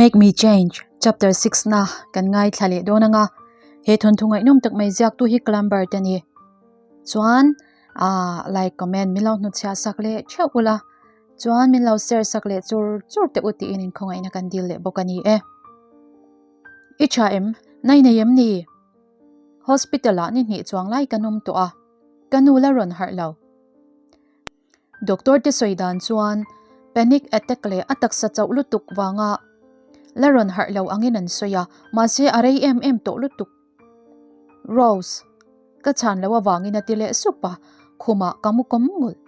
Make Me Change Chapter 6 na kan ngaithla leh dawn anga he thawnthu ngaihnawm tak mai ziaktu hi Clumber te ni chuan ah like comment min lo hnutchhiah sak leh theuh ula chuan min lo share sak leh chur chur teh u tiin inkhawngaihna kan dil leh bawk a ni e. I tha em? Nai nei em ni? Hospital ah ni hnih chuang lai kan awm tawh a, ka nu la rawn harh lo. Doctor te sawi dan chuan panic attack leh a taksa chauh lutuk vanga la rawn harh lo angin an sawi a, mahse a rei em em tawh lutuk. Rose, ka chhan loh avangin a ti leh sup a, khumah ka mu kawm ngulh.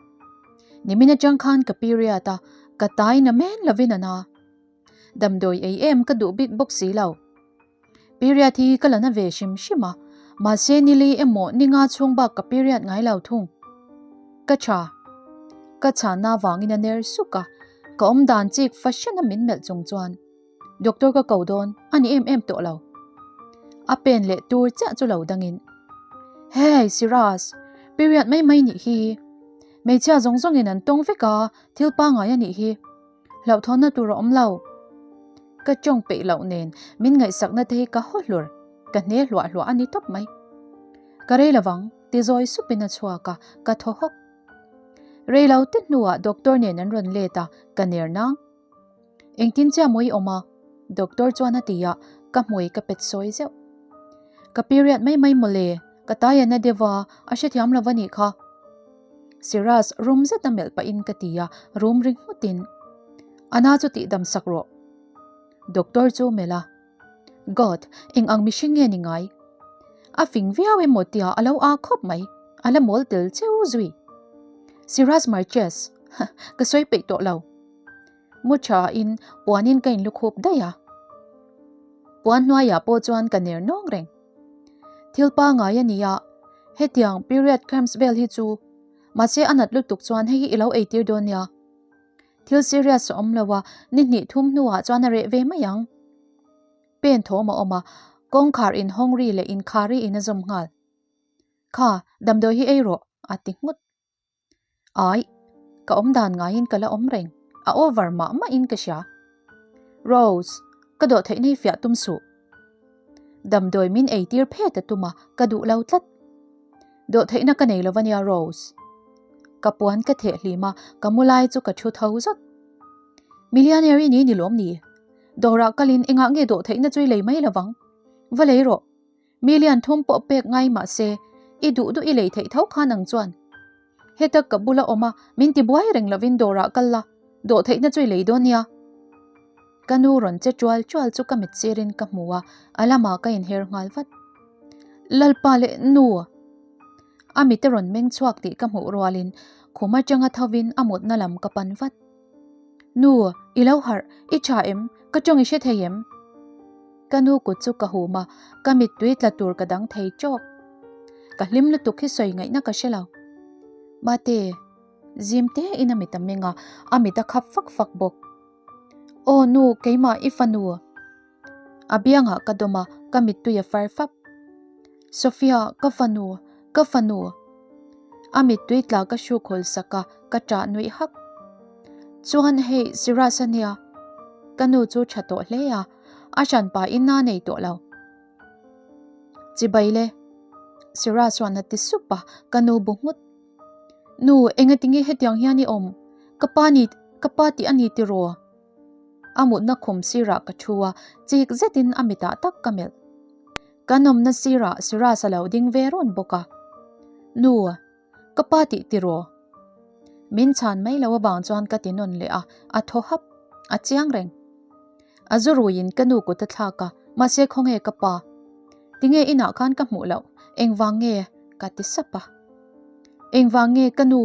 Nimin atang khan ka period a, ka tai na men lovin a na. Damdawi ei em ka duh bik bawk si lo. Period hi ka la na ve hrim hrim a, mahse nili emaw ni nga chhung bak ka period ngai lo thung. Ka tha. Ka chhanna avangin a ner suk a, ka awm dan chik fahran a min melh chung chuan Doctor ka ko dawn a ni em em tawh lo. A pen leh tur chiah chu lo dangin Hey Siraj, period mai mai nih hi. Hmeichhia zawng zawngin an tawng vek a, thil pangngai a nih hi. Hlauhthawnna tur a awm lo. Ka tawng peih loh nen min ngaihsakna te hi ka haw hlur, ka hne hluah hluah a ni tawp mai. Ka rei lovang, ti zawi supin a chhuak a, ka thaw hawk. Rei lo te hnuah doctor nen an rawn let a, ka ner nang. Engtin chiah maw i awm a? Doctor chuan a ti a, ka hmui ka pet sawi zeuh. Ka period mai mai mawle, ka tai a na deuh a, a hrethiam lo a nih kha. Siraj rum zet a melh pahin ka ti a, rum ri nghutin, A na chu tihdam sak rawh. Doctor chu melh a, God, eng ang mihring nge ni ngai? A fing viau emaw tia a lo a khawp mai, a la mawl tel cheu zui. Siraj Marches, ka sawi peih tawh lo. Mu thain puanin ka inlukhup daih a. Puan hnuaiah pawh chuan ka ner nawng reng. Thil pangai a nia, hetiang period cramps vel hi chu mahse a nat lutuk chuan hei hi i lo eitir dawn nia. Thil serious a awm lo a, ni hnih thum hnuah chuan a reh ve mai ang. Pen thawm a awm a, kawngkhar inhawng ri leh inkhar ri in a zawm nghal. Kha, damdawi hi ei rawh, a ti nghut. Ai, ka awm dan ngaiin ka la awm reng, a over mah mahin ka hria. Rose, ka dawh theihna hi fiah tum suh. Damdawi min eitir phet a tum a, ka duh lo tlat. Dawh theihna ka nei lo ania Rose. Ka puan ka theh hlim a, ka mu lai chu ka thu tho zawt. Millionaire i ni ni lawm ni? Dawrah kalin engah nge dawh theihna chu i lei mai lovang? Va lei rawh. Million thum pawh pek ngai mah se, i duh duh i lei theih tho khan ang chuan. Heta ka bula awm a, min ti buai reng lovin dawrah kal la, dawh theihna chu i lei dawn nia. Ka nu rawn che tual tual chu ka mit sirin ka hmu a, a lamah ka inher nghal vat. Lalpa leh nu! A mit a rawn meng chhuak tih ka hmuh rualin khum atanga thovin a mutna lam ka pan vat. Nu, i lo harh, i tha em? Ka tawng i hre thei em? Ka nu kut chu ka hum a, ka mittui tla tur ka dang thei tawk. Ka hlim lutuk hi sawi ngaihna ka hre lo. Mate, zim te in a mit a meng a, a mit a khap fak fak bawk. Aw nu, keimah i fanu. A biangah ka dawm a, ka mittui a far fap. Sophia, ka fanu, ka fanu. A mittui tla ka hruk hawl sak a, ka ṭah nuih hak. Chuan hei Siraj a nia. Ka nu chu ṭha tawh hle a, a hran pahin a nei tawh lo. Chibai le. Siraj chuan a ti sup a, ka nu bu nghut. Nu, engatinge hetiang hian i awm? Ka pa ni, ka pa tih a ni tiraw? A mutna khum sirah ka thu a, chik zetin a mitah tak ka melh. Kan awmna sirah Siraj a lo ding ve rawn bawk a. Nu, ka pa tih tiraw? Min chhan mai lo avang chuan ka ti nawn leh a, a thaw hap, a chiang reng. A zu ruiin ka nu kut a thlak a, mahse khawnge ka pa? Tinge inah khan ka hmuh loh? Engvang nge? ka ti sap a. Engvang nge ka nu?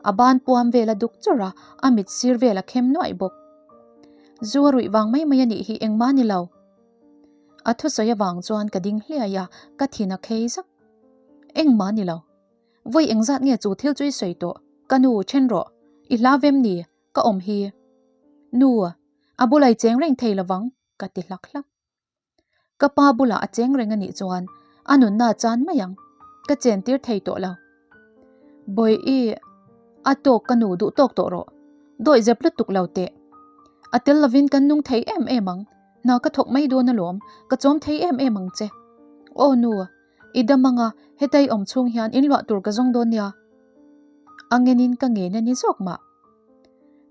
A ban puam vel a duk chawrh a, a mit sir vel a khem nuaih bawk. Zu a ruih vang mai mai a nih hi engmah ni lo. A thusawi avang chuan ka ding hliai a, ka thin a khei zak. Engmah ni lo. Vawi engzat nge chu thil chu i sawi tawh? Ka nu, then rawh. I hla vem ni? Ka awm hi. Nu, a bula i cheng reng thei lovang, ka ti hlak hlak. Ka pa bulah a cheng reng a nih chuan a nunna a chan mai ang, ka chen tir thei tawh lo. Bawihi, a tawk ka nu duh tawk tawh rawh, dawih zep lutuk lo teh. A tel lovin kan nung thei em em ang. Hna ka thawk mai dawn alawm, ka chawm thei em em ang che. Aw nu, i dam anga hetai awm chhung hian inluah tur ka zawng dawn nia. A ngenin ka ngen a ni zawk mah.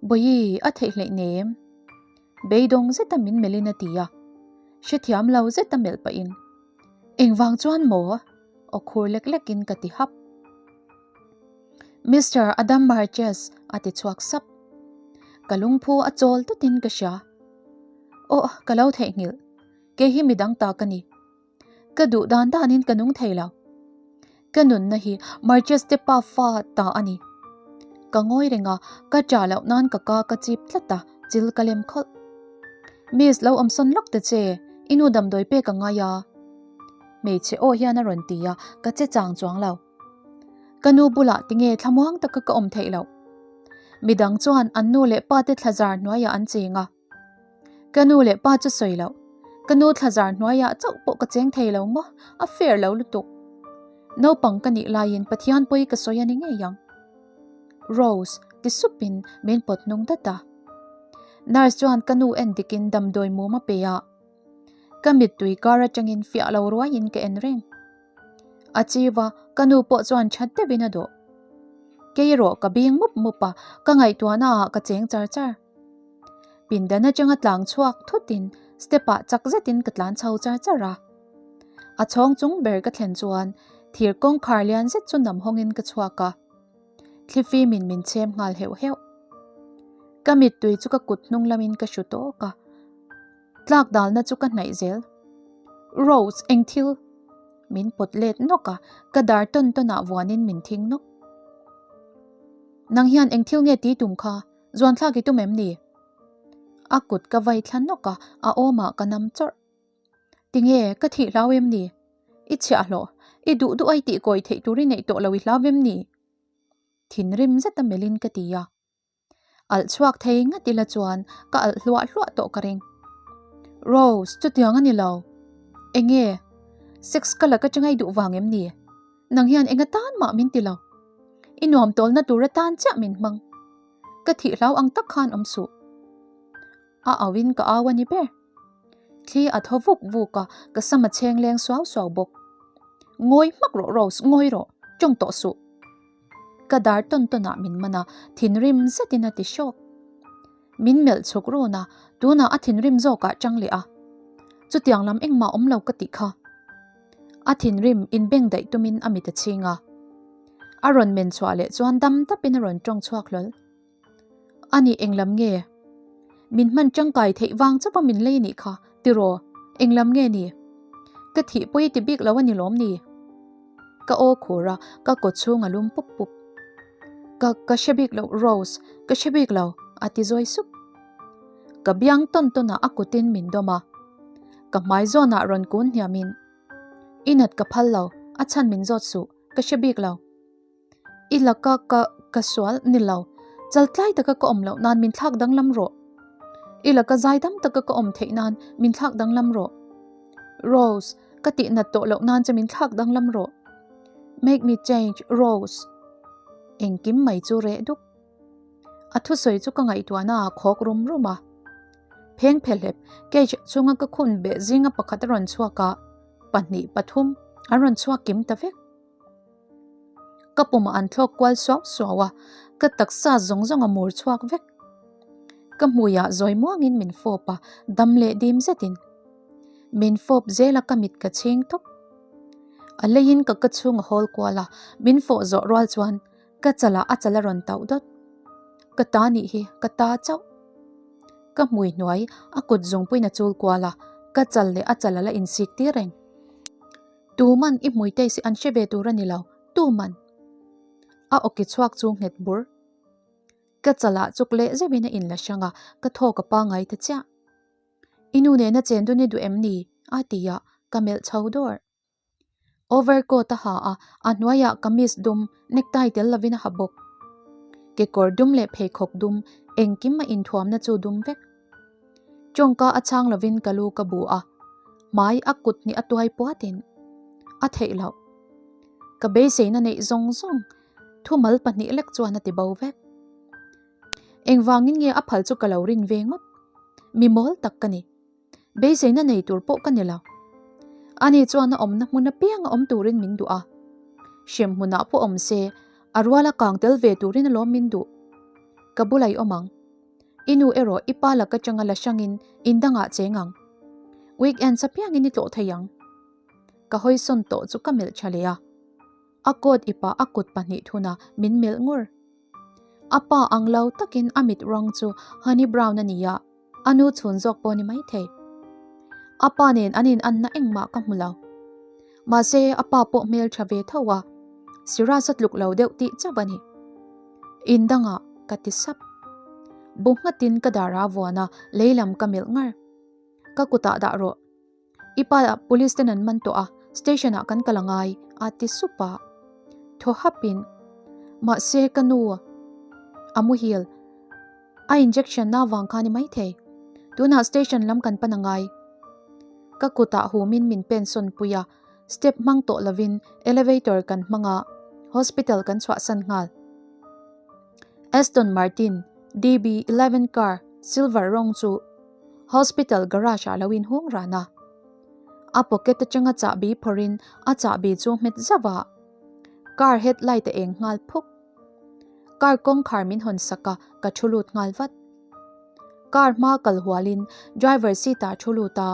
Bawihi, a theih hleih nem. Beidawng zeta min melhin a ti a. Hrethiam lo zeta melh pahin, Engvang chuan maw? Aw khur lek lekin ka ti hap. Mister Adam Marches a ti chhuak sap. Ka lungphu a chawl tutin ka hria. Aw, ka lo theihnghilh. Kei hi midang ta ka ni. Ka duh dan danin ka nung thei lo. Ka nunna hi Marches te pa fa ta a ni. Ka ngawi reng a, ka ṭah loh nan ka ka ka chip tlat a, chil ka lem khawlh. Miss lo awm sawn lawk ta che, i nu damdawi pek a ngai a. Hmeichhe aw hian a rawn ti a, ka che chang chuang lo. Ka nu bulah tinge thlamuang taka ka awm theih loh. Midang chuan an nu leh pa te thlazar hnuaiah an cheng a. Ka nu leh pa chu sawi loh. Ka nu thlazar hnuaiah chauh pawh ka cheng thei lo maw? A fair lo lutuk. Naupang ka nih laiin Pathian pawi ka sawi a ni ngei ang. Rose ti supin min pawt hnung dat a. Nurse chuan ka nu en dikin damdawi mum a pe a. Ka mittui kar atangin fiah lo ruaiin ka en reng. A chiu a, ka nu pawh chuan that deuhin a dawh. Kei erawh ka bing mup mup a, ka ngaihtuahna ah ka cheng char char. Pindan atanga tlang chhuak thutin step ah chak zetin ka tlan chho char char a. A chhawng chung ber ka thlen chuan thir kawngkhar lian zet chu nam hawngin ka chhuak a. Thlifimin min chhem nghal heuh heuh. Ka mittui chu ka kut hnung lamin ka hru tawk a. Tlak dalna chu ka hnaih zel. Rose, eng thil? Min pawt let nawk a, ka dar tawn tawnah vuanin min thing nawk. Nang hian eng thil nge ti tum kha? Zuan thlak i tum em ni? A kut ka vai thla nawk a, a awmah ka nam chawrh. Tinge, ka thih hlau em ni? I chhiahhlawh, i duh duh a i tihkawi theih tur i neih tawh lo i hlau em ni? Thinrim zeta melhin ka ti a. Alh chhuak thei ngat ila chuan ka alh hluah hluah tawh ka ring. Rose, chutiang a ni lo. Enge? Sex ka la ka changai duh vang em ni? Nang hian enga tan mah min ti lo. I nuam tawlna tur atan chiah min hmang. Ka thih hlau ang tak khan awm suh. A auin ka au a ni ber. Thli a thaw vuk vuk a, ka sam a chheng leng suau suau bawk. Ngawi hmak rawh Rose, ngawi rawh. Tawng tawh suh. Ka dar tawn tawnah min man a, thinrim zetin a ti hrawk. Min melh chhuk run a, tunah a thinrim zawkah chang leh a. Chutiang lam engmah awm lo ka tih kha. A thinrim inbeng daih tumin a mit a chhing a. A rawn men chhuah leh chuan dam dapin a rawn tawng chhuak hlawl. A nih englam nge? Min hman tangkai theih vang chauh a min lei nih kha, tiraw? Englam nge ni? Ka thih pawi ti bik lo a ni lawm ni? Ka aw khur a, ka kaw chhung a lum pup pup. Ka, ka hre bik lo Rose, ka hre bik lo, a ti zawi sup. Ka biang tawn tawn ah a kutin min dawm a. Ka hmai zawnah rawn kun hniamin, I nat ka phal lo, a chhan min zawt suh, ka hre bik lo. I laka ka ka sual ni lo. Chaltlai taka ka awm loh nan min thlak danglam rawh. I laka zaidam taka ka awm theih nan min thlak danglam rawh. Rose, ka tih nat tawh loh nan che min thlak danglam rawh. Make me change, Rose. Engkim mai chu reh duk. A thusawi chu ka ngaihtuahna ah khawk rum rum a. Pheng phehlep, cage chunga ka khun beh zinga pakhat a rawn chhuak a, pahnih pathum an rawn chhuak kim ta vek. Ka pumah an thlawk kual suau suau a, ka taksa zawng zawng a mur chhuak vek. Ka hmuiah zawi muangin min fawp a, dam leh dim zetin. Min fawp zel a ka mit ka chhing tawp. A leiin ka ka chhung a hawl kual a, min fawh zawh rual chuan ka chalah a chal a rawn tauh dawt. Ka ta nih hi, ka ta chauh. Ka hmui hnuai a kut zungpuiin a chul kual a, ka chal leh a chal a la insik tir reng. Tuman i hmui te si an hre ve tur a ni lo, tuman. A awki chhuak chu nghet bur. Ka chalah chuk leh zeuhin a inla hrang a, ka thaw ka pangai ta chiah. I nu nena chen dun i duh em ni? a ti a, ka melh chho dawr. Overcoat a ha a, a hnuaiah kamis dum, necktie tel lovin a ha bawk. Kekawr dum leh pheikhawk dum, engkim a inthuamna chu dum vek. Tawngka a chhang lovin ka lu ka bu a, hmai a kut hnih a tuai puatin a theih loh. Ka beiseina neih zawng zawng thumal pahnih lek chuan a ti bo vek. Engvangin nge a phal chu ka lo rin ve ngawt. Mi mawl tak ka ni. Beiseina nei tur pawh ka ni lo. Ani chuan a awmna hmun apiang a awm turin min duh a. Hrem hmunah pawh awm se, a ruala kang tel ve turin alawm min duh. Ka bula i awm ang. I nu erawh i pa lak atanga la hrangin in dangah cheng ang. Weekends apiangin i tlawh thei ang. Ka hawisawn tawh chu ka melh tha leh a. A coat i pah a kut pahnih thuna min melh ngur. A pa ang lo takin a mit rawng chu honey brown a ni a, a nu chhun zawk pawh ni maithei. A pa nen an inanna engmah ka hmu lo. Mahse a pa pawh hmel tha ve tho a, Siraj a tluk lo deuh tih chauh a ni. In dangah ka ti sap. Bu nghatin ka dar a vuan a, lei lam ka melh ngar. Ka kutah dah rawh. I pa police ten an man tawh a, station ah kan kal a ngai a ti sup a. Thaw hap in, Mahse ka nu a muhil, a injection na vang kha ni maithei. Tunah station lam kan pan a ngai. Ka kutah humin min pen sawn pui a, step hmang tawh lovin elevator kan hmang a, hospital kan chhuahsan nghal. Aston Martin DB 11 car silver rawng chu hospital garage ah lo inhung ran a. A pocket atanga chahbi phawrhin a chahbi chu hmet zauh a, car headlight a eng nghal phuk. Car kawngkhar min hawn sak a, ka thu lut nghal vat. Car hma kal hualin driver seat ah thu lut a,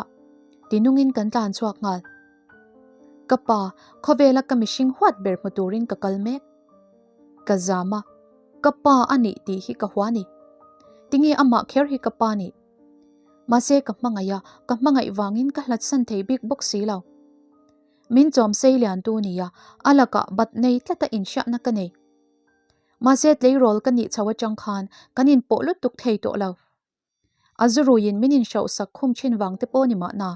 tinungin kan tlan chhuak nghal. Ka pa, khawvela ka mihring huat ber hmu turin ka kal mek. Ka zam a, ka pa a nih tih hi ka hua ni. Tinge amah kher hi ka pa nih? Mahse ka hmangaih a, ka hmangaih vangin ka hlatsan thei bik bawk si lo. Min chawm sei lian tu nia, a lakah bat nei tlata inhriatna ka nei. Mahse tleirawl ka nih chho atang khan kan inpawh lutuk thei tawh lo. A zuruiin min inhrohsak khum thin vang te pawh ni mahna.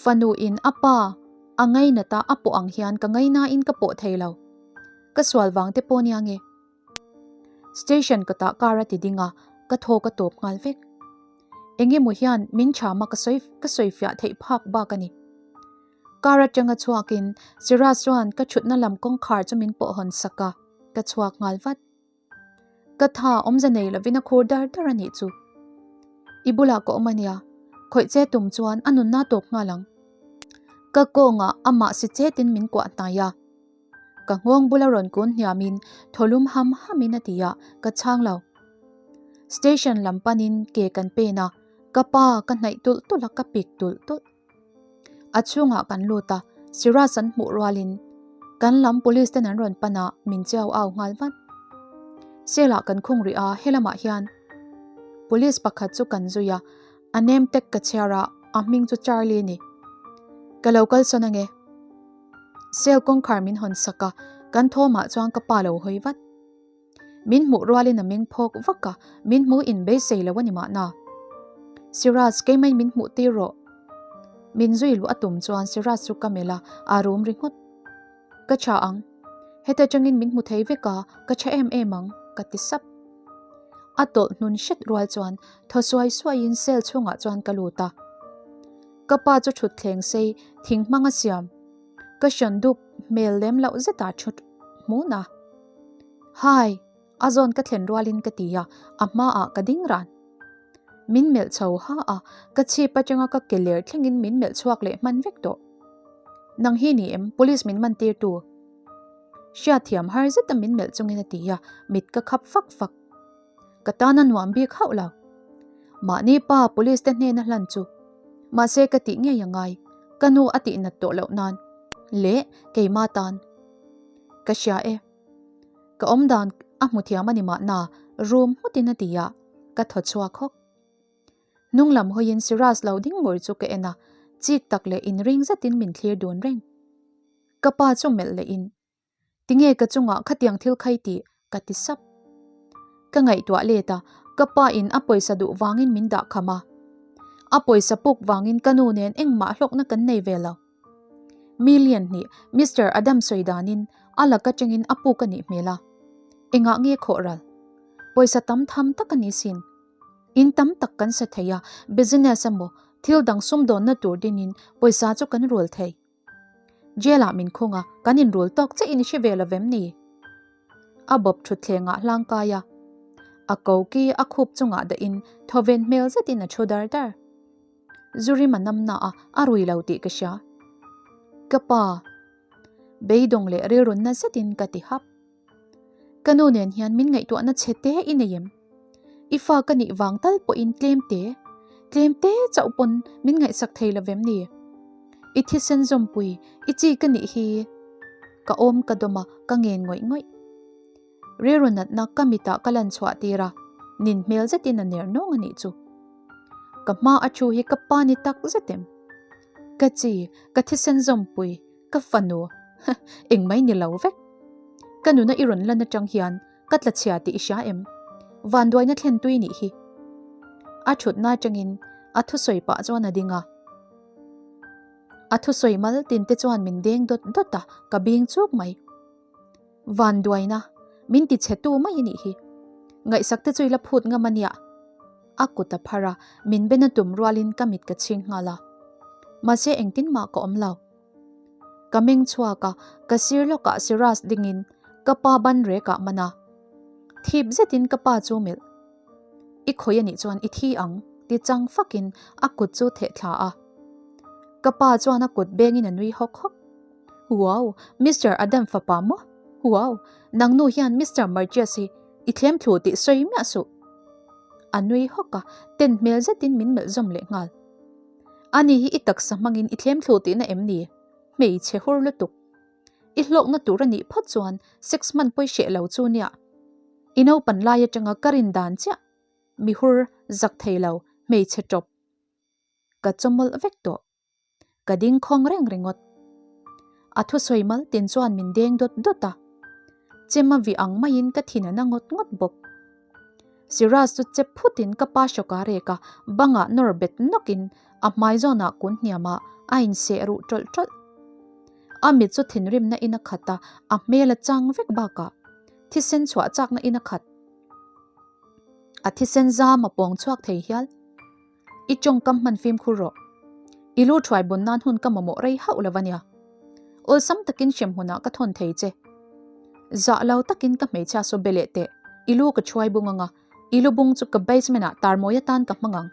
Fanu in a pa a ngainat a a pawh ang hian ka ngainain ka pawh thei lo. Ka sual vang te pawh nia nge. Station ka tah kar a ti ding a, ka thaw ka tawp nghal vek. Eng emaw hian min chham a ka sawi ka sawi fiah theih phak bak a ni. Car atanga chhuakin Siraj chuan ka thutna lam kawngkhar chu min pawh hawn sak a, ka chhuak nghal vat. Ka tha awmze nei lovin a khur dar dar a nih chu. I bulah ka awm a nia, khawih che tum chuan a nunna tawp nghal ang. Ka kawngah amah si chetin min kuah hnai a. Ka nghawng bula rawn kun hniamin thawlum ham hamin a ti a, ka chhang lo. Station lam panin ke kan pen a, ka pa ka hnaih tulh tulh a, ka pik tulh tulh. A chhungah kan lut a, Siraj an hmuh rualin kan lam police ten an rawn pan a, min chiau au nghal vat. Cell ah kan khung rih a, helamah hian police pakhat chu kan zui a, a name tag ka chhiar a, a hming chu Charlie a ni. Ka lo kalsawn ange. Cell kawngkhar min hawn sak a, kan thawmah chuan ka pa lo hawi vat. Min hmuh rualin a meng phawk vak a, min hmu in beisei lo a ni mahna. Siraj, keimai min hmuh tir rawh. Min zui luh a tum chuan Siraj chu ka melh a, a rum ringawt. Ka tha ang. Heta tangin min hmu thei vek a, ka tha em em ang, ka ti sap. A tawlh hnun hret rual chuan thaw suai suaiin cell chhungah chuan ka lut a. Ka pa chu thutthleng sei thing hmang a siam. Ka hrawn dup hmel lem loh zetah thut hmun a. Hi! A zawn ka thlen rualin ka ti a, a hmaah ka ding ran. Min melh chho ha a, ka chhip atanga ka ke ler thlengin min melh chhuak leh hman vek tawh. Nang hi ni em, police min man tir tu? Hriatthiam har zeta min melh chungin a ti a, mit ka khap fak fak. Ka tan a nuam bik hauh lo. Mahni pa police te hnena hlan chu. Mahse ka tih ngei a ngai, ka nu a tih nat tawh loh nan leh keima tan. Ka hria e. Ka awmdan a hmu thiam a ni mahna room nghutin a ti a, ka thaw chhuak hawk. Hnung lam hawiin Siraj lo ding ngur chu ka en a, chik tak leh inring zetin min thlir dun reng. Ka pa chu melh lehin Tinge ka chungah khatiang thil khai tih? ka ti sap. Ka ngaihtuah let a, ka pa in a pawisa duh vangin min dah kham a. A pawisa puk vangin ka nu nen engmah hlawkna kan nei ve lo. Million hnih Mister Adam sawi danin a lak atangin a puk a nih hmel a. Engah nge khawh ral? Pawisa tam tham tak a ni sin. In tam tak kan sa thei a, business emaw thil dang sumdawnna tur dinin pawisa chu kan rul thei. Jail ah min khung a, kan inrul tawk chiah in i hre ve lo vem ni? A bawp thutthleng ah hlang kai a. A koki a khup chungah dahin thawven hmel zetin a thu dar dar. Zu rim a nam na a, a rui lo tih ka hria. Ka pa. Beidawng leh rilrunna zetin ka ti hap. Ka nu nen hian min ngaihtuahna chhe te i nei em? I fa ka nih vang tal pawhin tlem te, tlem te chauh pawn min ngaihsak thei lo vem ni? I thisen zawmpui, i chi ka nih hi. Ka awm ka dawm a, ka ngen ngawih ngawih. Rilru natna ka mitah ka lan chhuah tir a, nin hmel zetin a ner nawng a nih chu. Ka hma a thu hi ka pa ni tak zet em? Ka chi, ka thisen zawmpui, ka fanu, eng mai ni lo vek. Ka nuna i rawn lan atang hian ka tla chhia tih i hria em? Vanduaina thlen tui nih hi. A thutna atangin a thusawi pah chuan a ding a. A thusawi mal tin te chuan min deng dawt dawt a, ka bing chuk mai. Vanduaina, min ti chhe tu mai a nih hi. Ngaihsak te chu i la phut ngam a nia. A kut a phar a, min ben a tum rualin ka mit ka chhing nghal a. Mahse engtin mah ka awm lo. Ka meng chhuak a, ka sir lawkah Siraj dingin ka pa ban rek ah man a. Thip zetin ka pa chu melh. I khawi a nih chuan i thi ang, ti chang fakin a kut chu theh thla a. Ka pa chuan a kut bengin a nui hawk hawk. Wow! Mister Adam fapa maw? Wow! Nang nu hian Mister Marcius hi i thlem thlu tih sawi miah suh. A nui hawk a, ten hmel zetin min melh zawm leh nghal. Ani hi i taksa hmangin i thlem thlu tihna em ni? Hmeichhe hur lutuk. I hlawkna tur a nih phawt chuan sex hman pawi hreh lo chu nia. I naupan lai atanga ka rin dan chiah. Mi hur zak thei lo, hmeichhe tawp. Ka chawmawlh vek tawh. Ka ding khawng reng ringawt. A thusawi mal tin chuan min deng dawt dawt a. Chem a vih ang maiin ka thin a na ngawt ngawt bawk. Siraj chu chep phutin ka pa hrawk a rek a, bangah nawr bet nawkin a hmai zawnah kun hniamah a inseh ruh tawlh tawlh. A mit chu thinrimna in a khat a, a hmel a chang vek bakah thisen chhuah chakna in a khat. A thisen zam a pawng chhuak thei hial. I tawngkam hman fimkhur rawh. I lu thuai bun nan hun ka mamawh rei hauh lo ania. Awlsam takin hremhmunah ka thawn thei che. Zah lo takin ka hmeichhia saw be leh teh, i lu ka thuai bung anga, i lu bung chu ka basement ah tarmawi atan ka hmang ang.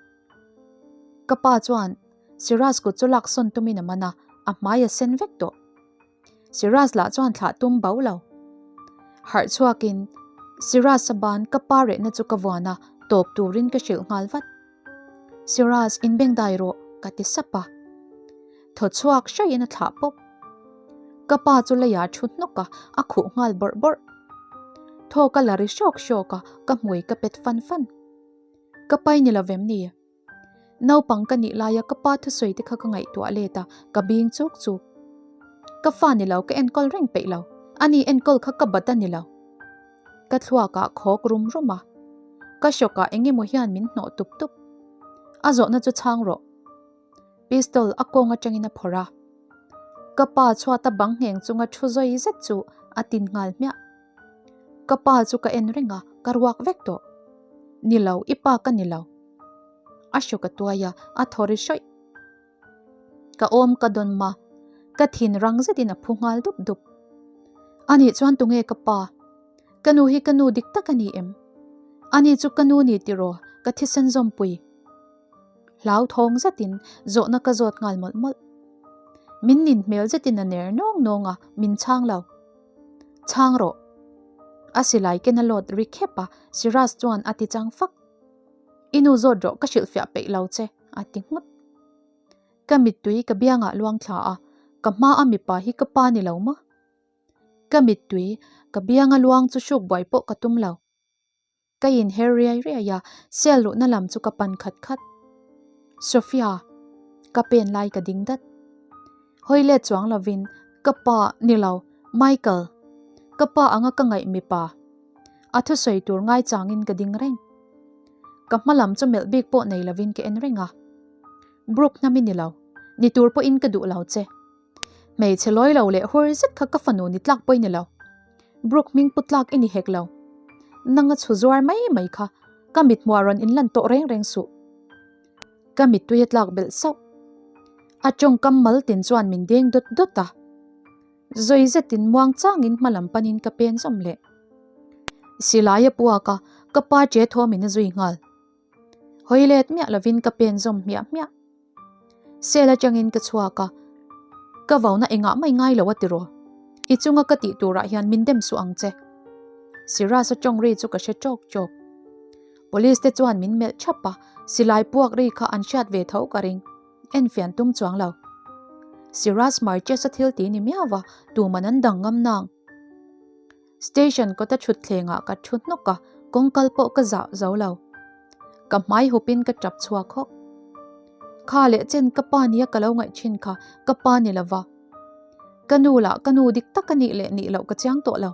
Ka pa chuan Siraj kut chu lak sawn tumin a man a, a hmai a sen vek tawh. Siraj lah chuan thlah tum bo lo. Harh chhuakin Siraj a ban ka pa rehna chu ka vuan a, tawp turin ka hrilh nghal vat. Siraj, inbeng dai rawh, ka ti sap a. Thaw chhuak hraih-in a thlah pawp. Ka pa chu leiah thu hnawk a, a khuh nghal bawrh bawrh. Thaw ka la ri hrawk hrawk a, ka hmui ka pet fan fan. Ka pai ni lo vem ni? Naupang ka nih laia ka pa thusawi te kha ka ngaihtuah let a, ka bing chuk chuk. Ka fa ni lo, ka enkawl reng peih lo. Ani enkawl kha ka bat a ni lo. Ka thluakah khawk rum rum a. Ka hrawkah eng emaw hian min hnawh tup tup. A zawhna chu chhang rawh. Pistol a kawng atangin a phawrh a. Ka pa chhuata bang ngheng chunga thu zawi zet chu a tin nghal hmiah. Ka pa chu ka en reng a, ka ruak vek tawh. Ni lo, i pa ka ni lo. A hrawk a tuai a, a thaw ri hrawih. Ka awm ka dawn ma, ka thin rang zetin a phu nghal dup dup. Anih chuan tunge ka pa? Ka nu hi ka nu dik tak a ni em? Ani chu ka nu ni tiraw, ka thisen zawmpui. Hlauthawng zetin zawhna ka zawt nghal mawlh mawlh. Min nin hmel zetin a ner nawng nawng a, min chhang lo. Chhang rawh. A silai ken a lawt ri khep a, Siraj chuan a ti chang fak. I nu zawt rawh ka hrilhfiah peih lo che, a ti nghut. Ka mittui ka biangah luang thla a, ka hma a mipa hi ka pa ni lo maw? Ka mittui ka bianga luang chu hruk buai pawh ka tum lo. Ka inher riai riai a, cell luhna lam chu ka pan khat khat. Sophia, ka pen lai ka ding dat. Hawi let chuang lovin, Ka pa, ni lo, Michael. Ka pa anga ka ngaih mipa. A thusawi tur ngaichangin ka ding reng. Ka hma lam chu melh bik pawh nei lovin ka en reng a. Brooke hnam i ni lo, ni tur pawhin ka duh lo che. Hmeichhe lawi lo leh hur zet kha ka fanu ni tlak pawh i ni lo. Brooke hming pu tlak i ni hek lo. Nanga chhu zuar mai mai kha ka mithmuah rawn inlan tawh reng reng suh. Ka mittui a tlak belh sauh. A tawngkam mal tin chuan min deng dawt dawt a. Zawi zetin muang changin hma lam panin ka pen zawm leh. Silai a puak a, Ka pa ṭe thawmin a zui nghal. Hawi let miah lovin ka pen zawm hmiah hmiah. Cell atangin ka chhuak a, ka vauna engah mai ngai lo a tiraw? I chunga ka tih turah hian min dem suh ang che. Siraj-a tawng ri chu ka hre ṭawk ṭawk. Police te chuan min melh thap a, silai puak ri kha an hriat ve tho ka ring. Enfian tum chuang lo. Siraj Marches-a thil ti ni miau va, tuman an dang ngam nang. Station kawta thutthlengah ka thu hnawk a, kawngkal pawh ka zah zo lo. Ka hmai hupin ka tap chhuak hawk. Kha leh chen ka pa nia ka lo ngaih thin kha ka pa ni lova. Ka nu lah ka nu dik tak a nih leh nih loh ka chiang tawh lo.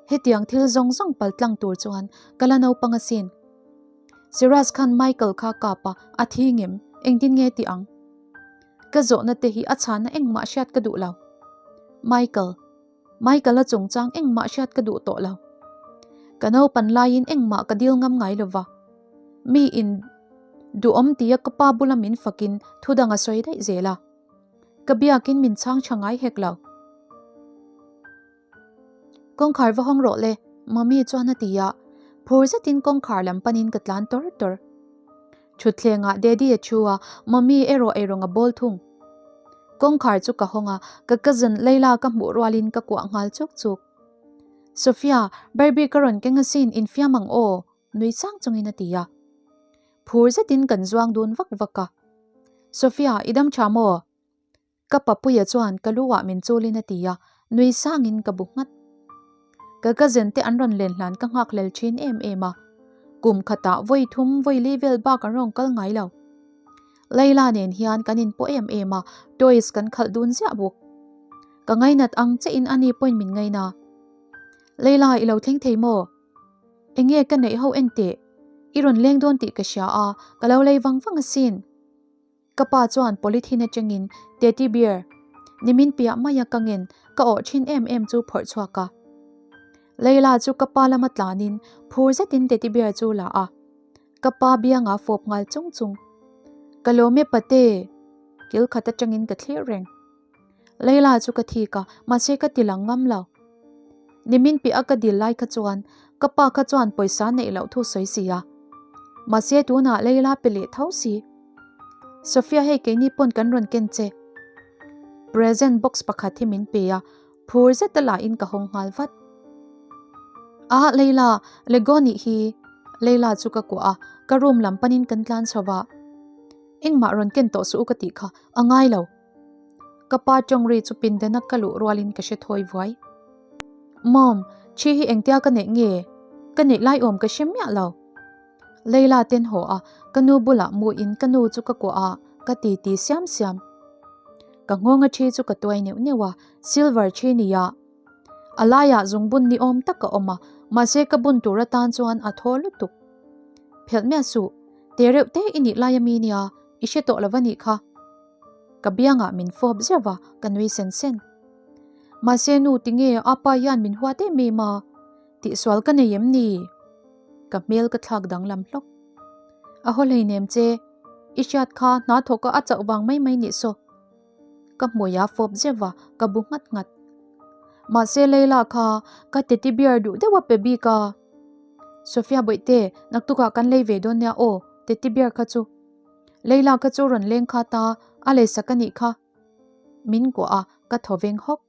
Hetiang thil zawng zawng pal tlang tur chuan ka la naupang asin. Siraj khan Michael kha kap a, a thi ngem, engtin nge tih ang? Ka zawhna te hi a chhana engmah hriat ka duh lo. Michael. Michael-a chungchang engmah hriat ka duh tawh lo. Ka naupan laiin engmah ka dil ngam ngai lova. Mi in duhawm tia ka pa bula min fakin thu dang a sawi daih zel a. Ka biakin min chhang tha ngai hek lo. Kawngkhar va hawng rawh le, Mummy chuan a ti a. Phur zetin kawngkhar lam panin ka tlan tawr tawr. Thutthlengah Daddy a thu a, Mummy erawh eirawng a bawl thung. Kawngkhar chu ka hawng a, ka cousin Leila ka hmuh rualin ka kuah nghal chuk chuk. Sophia, Barbie ka rawn keng asin, infiam ang aw, nui sang chungin a ti a. Phur zetin kan zuang dun vak vak a. Sophia, i dam tha maw? Ka papuia chuan ka lu ah min chulin a ti a, nui sangin ka bu nghat. Ka cousin te an rawn len hlan ka nghak hlel thin em em a, kum khatah vawi thum vawi li vel bak an rawn kal ngai lo. Layla nen hian kan inpawh em em a, toys kan khalh dun ziah bawk. Ka ngainat ang che in ani pawhin min ngaina. Layla i lo thleng thei maw? Enge ka neih ho en teh? I rawn leng dawn tih ka hria a, ka lo lei vang vang asin. Ka pa chuan polythene atangin teddy bear nimin piah maia ka ngen ka awh thin em em chu phawrh chhuak a. Layla chu ka pa lama tlanin phur zetin teddy bear chu la a. Ka pa bianga fawp nghal chung chung. Ka lawm e pate! Kil khat atangin ka thlir reng. Layla chu ka thik a, mahse ka ti lang ngam lo. Nimin piah a ka dil lai kha chuan ka pa kha chuan pawisa neih loh thu sawi si a. Mahse tunah Layla pe leh tho si. Sophia hei keini pawn kan rawn ken che. Present box pakhat hi min pe a, phur zet a lahin ka hawng nghal vat. Ah Layla, Lego nih hi. Layla chu ka kuah a, ka room lam panin kan tlan chho va. Engmah rawn ken tawh suh u ka tih kha, a ngai lo. Ka pa tawng ri chu pindana ka luh rualin ka hre thawi vuai. Mom, thi hi engtia ka neih nge? Ka neih lai awm ka hre miah lo. Layla ten haw a, ka nu bulah muin ka nu chu ka kuah a, ka ti ti siam siam. Ka nghawnga thi chu ka tuai neuh neuh a, silver thi nia. A laiah zungbun ni awm tak a awm a, mahse ka bun tur atan chuan a thaw lutuk. Phelh miah suh, te reuh te i nih lai ami nia, i hre tawh lo va nih kha. Ka biangah min fawp zeuh va, ka nui sen sen. Mahse nu tinge a pa hian min huat em em a? Tihsual ka nei em ni? Ka hmel ka thlak danglam hlawk. A haw hleinem che, i hriat kha hna thawka a chauh vang mai mai nih saw. Ka hmui a fawp zeuh va, ka bu nghat nghat. Mahse Leila kha ka teddy bear duh deuh a pe bik a. Sophia bawihte, naktukah kan lei ve dawn nia aw, teddy bear kha chu. Leila kha chu rawn leng kha ta, a leisak a nih kha. Min kuah a, ka thaw veng hawk.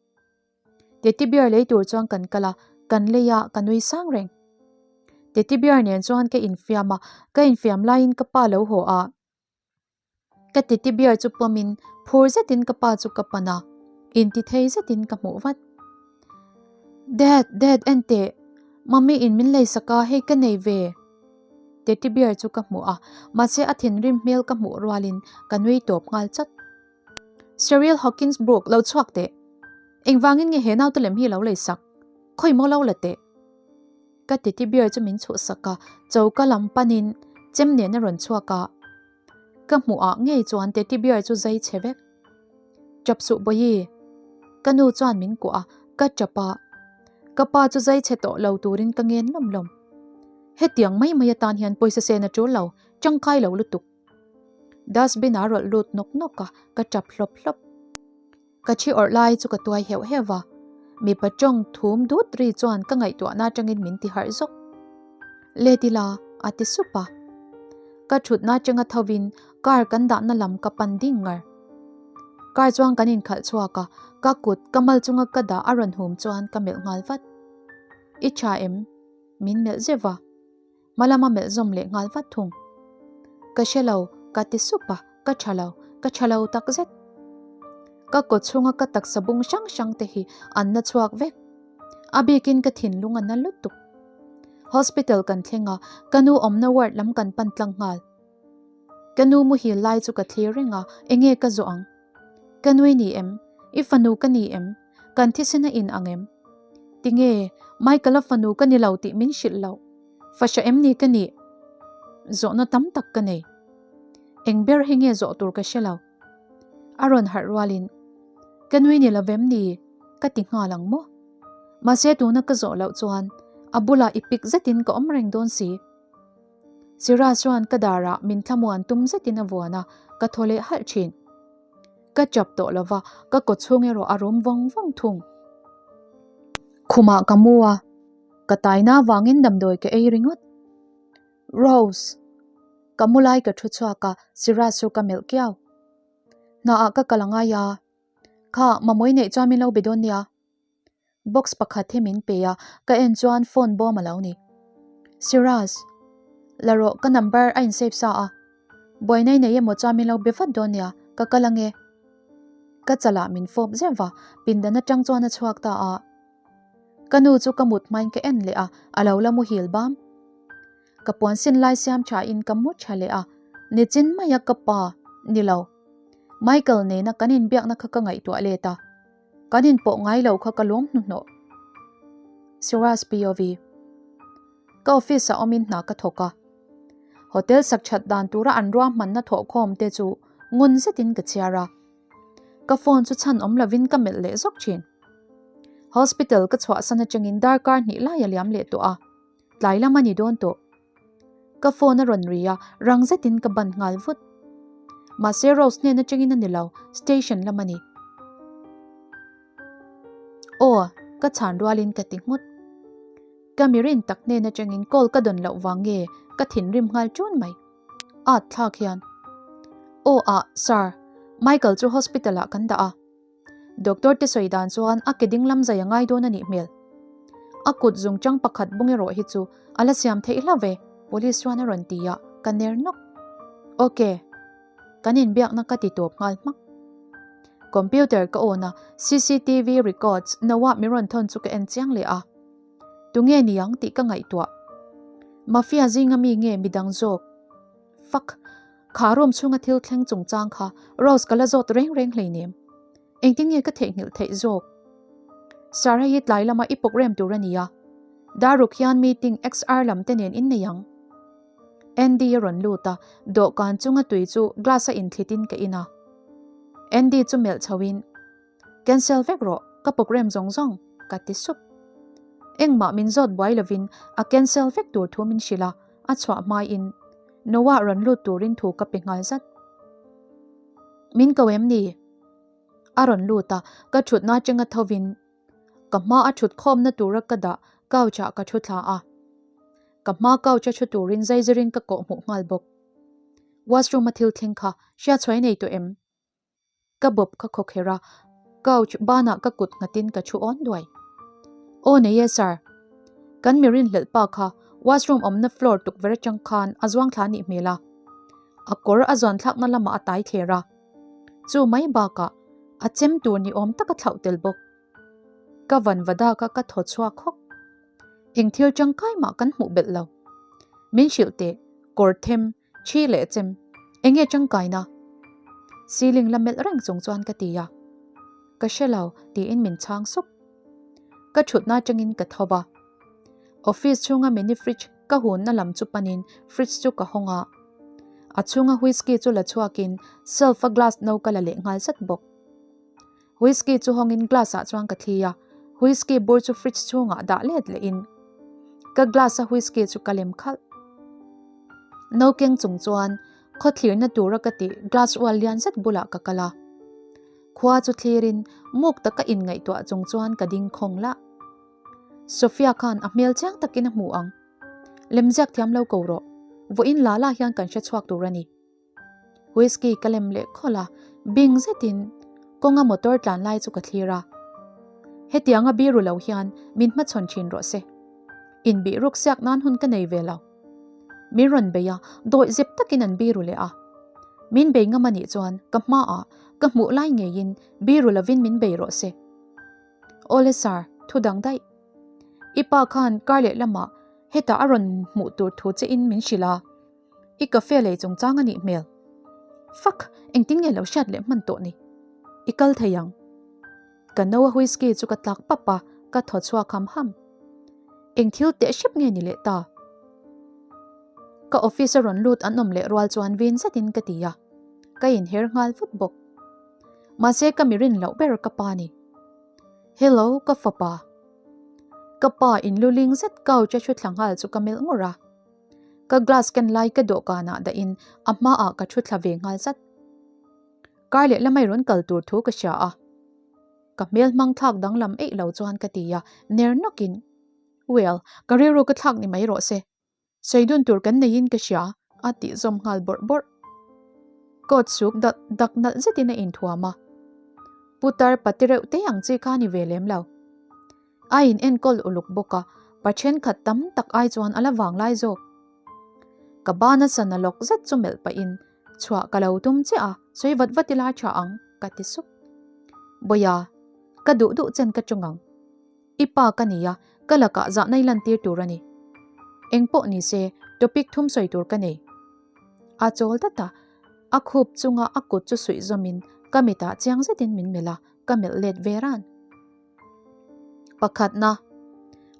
Teddy bear lei tur chuan kan kal a, kan lei a, ka nui sang reng. Teddy bear nen chuan ka infiam a, ka infiam laiin ka pa lo haw a. Ka teddy bear chu pawmin phur zetin ka pa chu ka pan a, intithei zetin ka hmuh vat. Dad, Dad en teh, Mummy in min leisak a, hei ka nei ve. Teddy bear chu ka hmuh a, mahse a thinrim hmel ka hmuh rualin ka nui tawp nghal chat. Cheryl Hawkins Brooke lo chhuak teh. Engvangin nge he naute lem hi lo leisak? Khawi maw lo la teh. Ka teddy bear chu min chhuhsak a, choka lam panin chem nen a rawn chhuak a. Ka hmuh ah ngei chuan teddy bear chu zai chhe vek. Chap suh Bawihi. Ka nu chuan min kuah a, ka chap a. Ka pa chu zai chhe tawh lo turin ka ngen lawm lawm. Hetiang mai mai atan hian pawisa sen a tul lo, tangkai lo lutuk. Dustbin a rawlh lut nawk nawk a, ka tap hlawp hlawp. Ka thi awrh lai chu ka tuai heuh heuh va, mipa tawng thum dut ri chuan ka ngaihtuahna atangin min ti harh zawk. Let ila, a ti sup a. Ka thutna atanga thovin car kan dahna lam ka pan ding ngar. Car chuan kan inkhalh chhuak a, ka kut ka mal chunga ka dah a rawn hum chuan ka melh nghal vat. I tha em? Min melh zeuh va. Hma lama melh zawm leh nghal vat thung. Ka hre lo, ka ti sup a, ka tha lo, ka tha lo tak zet. Ka kaw chhunga ka taksa bung hrang hrang te hi an na chhuak vek. A bikin ka thinlung a na lutuk. Hospital kan thleng a, ka nu awmna ward lam kan pan tlang nghal. Ka nu muhil lai chu ka thlir reng a, enge ka zawh ang? Ka nui ni em? I fanu ka ni em? Kan thisen a in ang em? Tinge, Michael-a fanu ka ni lo tih min hrilh loh? Fahra em ni ka nih? Zawhna tam tak ka nei. Eng ber hi nge zawh tur ka hre lo. A rawn harh rualin, Ka nui ni lo vem ni? Ka ti nghal ang maw? Mahse tuna ka zawh loh chuan a bulah i pik zetin ka awm reng dawn si. Siraj chuan ka darah min thlamuan tum zetin a vuan a, ka thaw leh halh thin. Ka chap tawh lo va, ka kaw chhung erawh a rum vawng vawng thung. Khumah ka mu a, ka taina vangin damdawi ka ei ringawt. Rose! Ka mu lai ka thu chhuak a, Siraj chu ka melh kiau. Hnaah ka kal angai a, kha mamawih neih chuan min lo be dawn nia. Box pakhat hi min pe a, ka en chuan phone bawm a lo ni. Siraj, la rawh ka number a in save sa a, buaina i nei emaw chuan min lo be vat dawn nia, ka kal ange. Ka chalah min fawp zeuh va, pindan atang chuan a chhuak ta a. Ka nu chu ka mut hmain ka en leh a, a lo la muhil bam. Ka puan sin lai siam tha in ka mu tha leh a, nichin maia ka pa, ni lo. Michael nena kan inbiakna kha ka ngaihtuah let a. Kan inpawh ngai lo kha ka lawm hnuhnawh. Siraj POV. Ka office ah awmin hna ka thawk a. Hotel sak that dan tura an ruahmanna thawhkhawm te chu ngun zetin ka chhiar a. Ka phone chu chhan awm lovin ka melh leh zawk thin. Hospital ka chhuahsan atangin darkar hnih lai a liam leh tawh a. Tlai lam a ni dawn tawh. Ka phone a rawn ri a, rang zetin ka ban nghal vut. Mahse Rose hnen atangin a ni lo, station lam a ni. Aw, ka chhan rualin ka ti nghut. Ka mirin tak hnen atangin call ka dawn loh vang nge ka thinrim nghal ṭun mai. At thlak hian. Aw ah, sir, Michael chu hospital ah kan dah a. Doctor te sawi dan chuan a ke ding lam zai a ngai dawn a nih hmel. A kut zungchang pakhat bung erawh hi chu a la siam theih hla ve, police chuan a rawn ti a, ka ner nawk. Ok. Kan inbiakna ka ti tawp nghal hmak. Computer ka on a, cctv records Noah min rawn thawn chu ka en chiang leh a. Tunge niang tih ka ngaihtuah. Mafia zinga mi nge midang zawk? Fuck! Kha room chhunga thil thleng chungchang kha Rose ka la zawt reng reng hleinem. Engtin nge ka theihnghilh theih zawk? Sir hei hi tlai lama i pawk rem tur a nia. Daruk hian meeting XR lam te nen in nei ang. Andy a rawn lut a, dawhkan chunga tui chu glass a inthlit in ka in a. Andy chu melh chho in. Cancel vek rawh, ka program zawng zawng, ka ti sup. Engmah min zawt buai lovin a cancel vek tur thu min hrilh a, a chhuah hmaiin Noah rawn lut turin thu ka pe nghal zat. Min ko em ni? A rawn lut a, ka thutna atanga thovin ka hma a thut khawmna tura ka dah couch ah ka thu thla a. Ka hma couch a thu turin zaizirin ka kawh hmuh nghal bawk. Washroom a thil thleng kha hriatchhuai nei tawh em? Ka bawp ka khaw kher a, couch banah ka kut nghatin ka thu awn duai. Aw nei e sir. Kan mi rinhlelh pa kha washroom awmna floor tukverh atang khan a zuang thla nih hmel a. A kawr a zuan thlakna lamah a tai thler a. Chu mai bakah a chem tur ni awm tak a thlauh tel bawk. Ka van va dak a ka thaw chhuak hawk. Eng thil tangkai mah kan hmuh belh lo. Min hrilh teh, kawr them Thi leh chem, enge tangkaina? Ceiling la melh reng chung chuan ka ti a. Ka hre lo, tiin min chhang sup. Ka thutna atangin ka tho va. Office chhunga mini fridge ka hunna lam chu panin fridge chu ka hawng a. A chhunga whisky chu la chhuakin shelf a glass no ka la leh nghal zat bawk. Whisky chu hawngin glass ah chuan ka thli a, whisky bur chu fridge chhungah dah let lehin ka glass a whisky chu ka lem khalh. No keng chung chuan khaw thlirna tura ka tih glass ual lian zet bulah ka kal a. Khua chu thlirin muk taka inngaihtuah chung chuan ka ding khawng lah. Sophia khan a hmel chiang takin a hmu ang. Lemziak thiam lo ko rawh. Vawiin la la hian kan hre chhuak tur a ni. Whisky ka lem leh khawlh a, bing zetin kawnga motor tlan lai chu ka thlir a. Hetianga biru lo hian min hmachhawn thin rawh se. Inbih ruk siak nan hun ka nei ve lo. Min rawn bei a, dawih zep takin an biru leh a. Min bei ngam a nih chuan ka hmaah ka hmuh lai ngeiin biru lovin min bei rawh se. Awle sir, thu dang daih. I pa khan kar leh lamah hetah a rawn hmuh tur thu che in min hrilh a. I cafe lei chungchang a nih hmel. Fuck! Engtin nge lo hriat leh hman tawh ni? I kal thei ang. Ka no a whisky chu ka tlak pap a, ka thaw chhuak ham ham. Eng thil teh hrep nge ni leh ta? Ka office a rawn lut an awm leh rual chuan vin zetin ka ti a, ka inher nghal vut bawk. Mahse ka mi rin loh ber ka pa ni. Hello ka fapa. Ka pa inluling zet couch a thu thla nghal chu ka melh ngawrh a. Ka glass ken lai ka dawhkanah dahin a hmaah ka thu thla ve nghal zat. Kar leh lamai rawn kal tur thu ka hria a. Ka hmel hmang thlak danglam eih lo chuan ka ti a, ner nawkin, Well, ka rilru ka thlak ni mai rawh se. Sawi dun tur kan neiin ka hria, a tih zawm nghal bawrh bawrh. Coat suk dak dak nalh zetin a inthuam a. Putar pati reuh te ang chi kha a ni ve lem lo. A in enkawl uluk bawk a, pa thenkhat tam tak ai chuan a la vang lai zawk. Ka bana sana lawk zet chu melh pahin chhuah ka lo tum chiah a, sawi vat vat ila tha ang, ka ti sup. Bawia, ka duh duh chen ka tung ang. I pa ka ni a, ka lakah zahna i lantir tur a ni. Eng pawh ni se, topic thum sawi tur ka nei. A chawl dat a, a khup chunga a kut chu suih zawmin ka mitah chiang zetin min melh a, ka melh let ve ran. Pakhatna,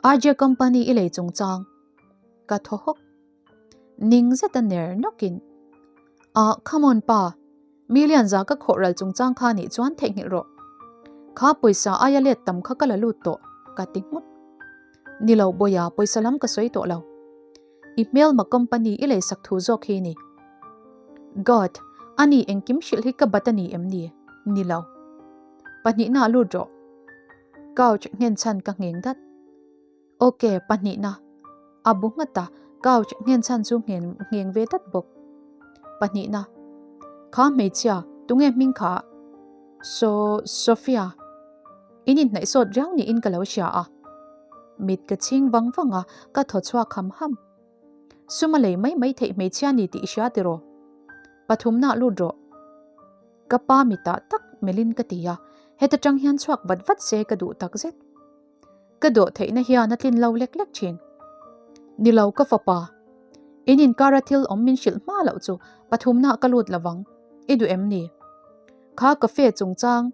RJ Company i lei chungchang ka thaw hawk. Ning zeta ner nawkin, Ah, come on pa, million za ka khawh ral chungchang kha nih chuan theihnghilh rawh. Kha pawisa aia let tam kha ka la lut tawh, ka ti nghut. Ni lo Bawia, pawisa lam ka sawi tawh lo. I hmelma company i lei sak thu zawk hi ni. God, ani engkim hrilh hi ka bat a ni em ni? Ni lo. Pahnihna lut rawh. Couch nghen chhan ka ngheng dat. Ok, pahnihna. A bu nghat a, couch nghen chhan chu nghen ngheng ve dat bawk. Pahnihna. Kha hmeichhia, tunge hming kha? So, Sophia. In inhnaih sawt riau niin ka lo hria a. Mit ka chhing vang vang a, ka thaw chhuak ham ham. Suma lei mai mai theih hmeichhia ni tih i hria tiraw? Pathumna lut rawh. Ka pa mitah tak melhin ka ti a, heta tang hian chhuak vat vat se ka duh tak zet. Ka dawh theihna hian a tlin lo lek lek thin. Ni lo ka fapa, in inkara thil awm min hrilh hma loh chu pathumnaah ka lut lovang, i duh em ni? Kha cafe chungchang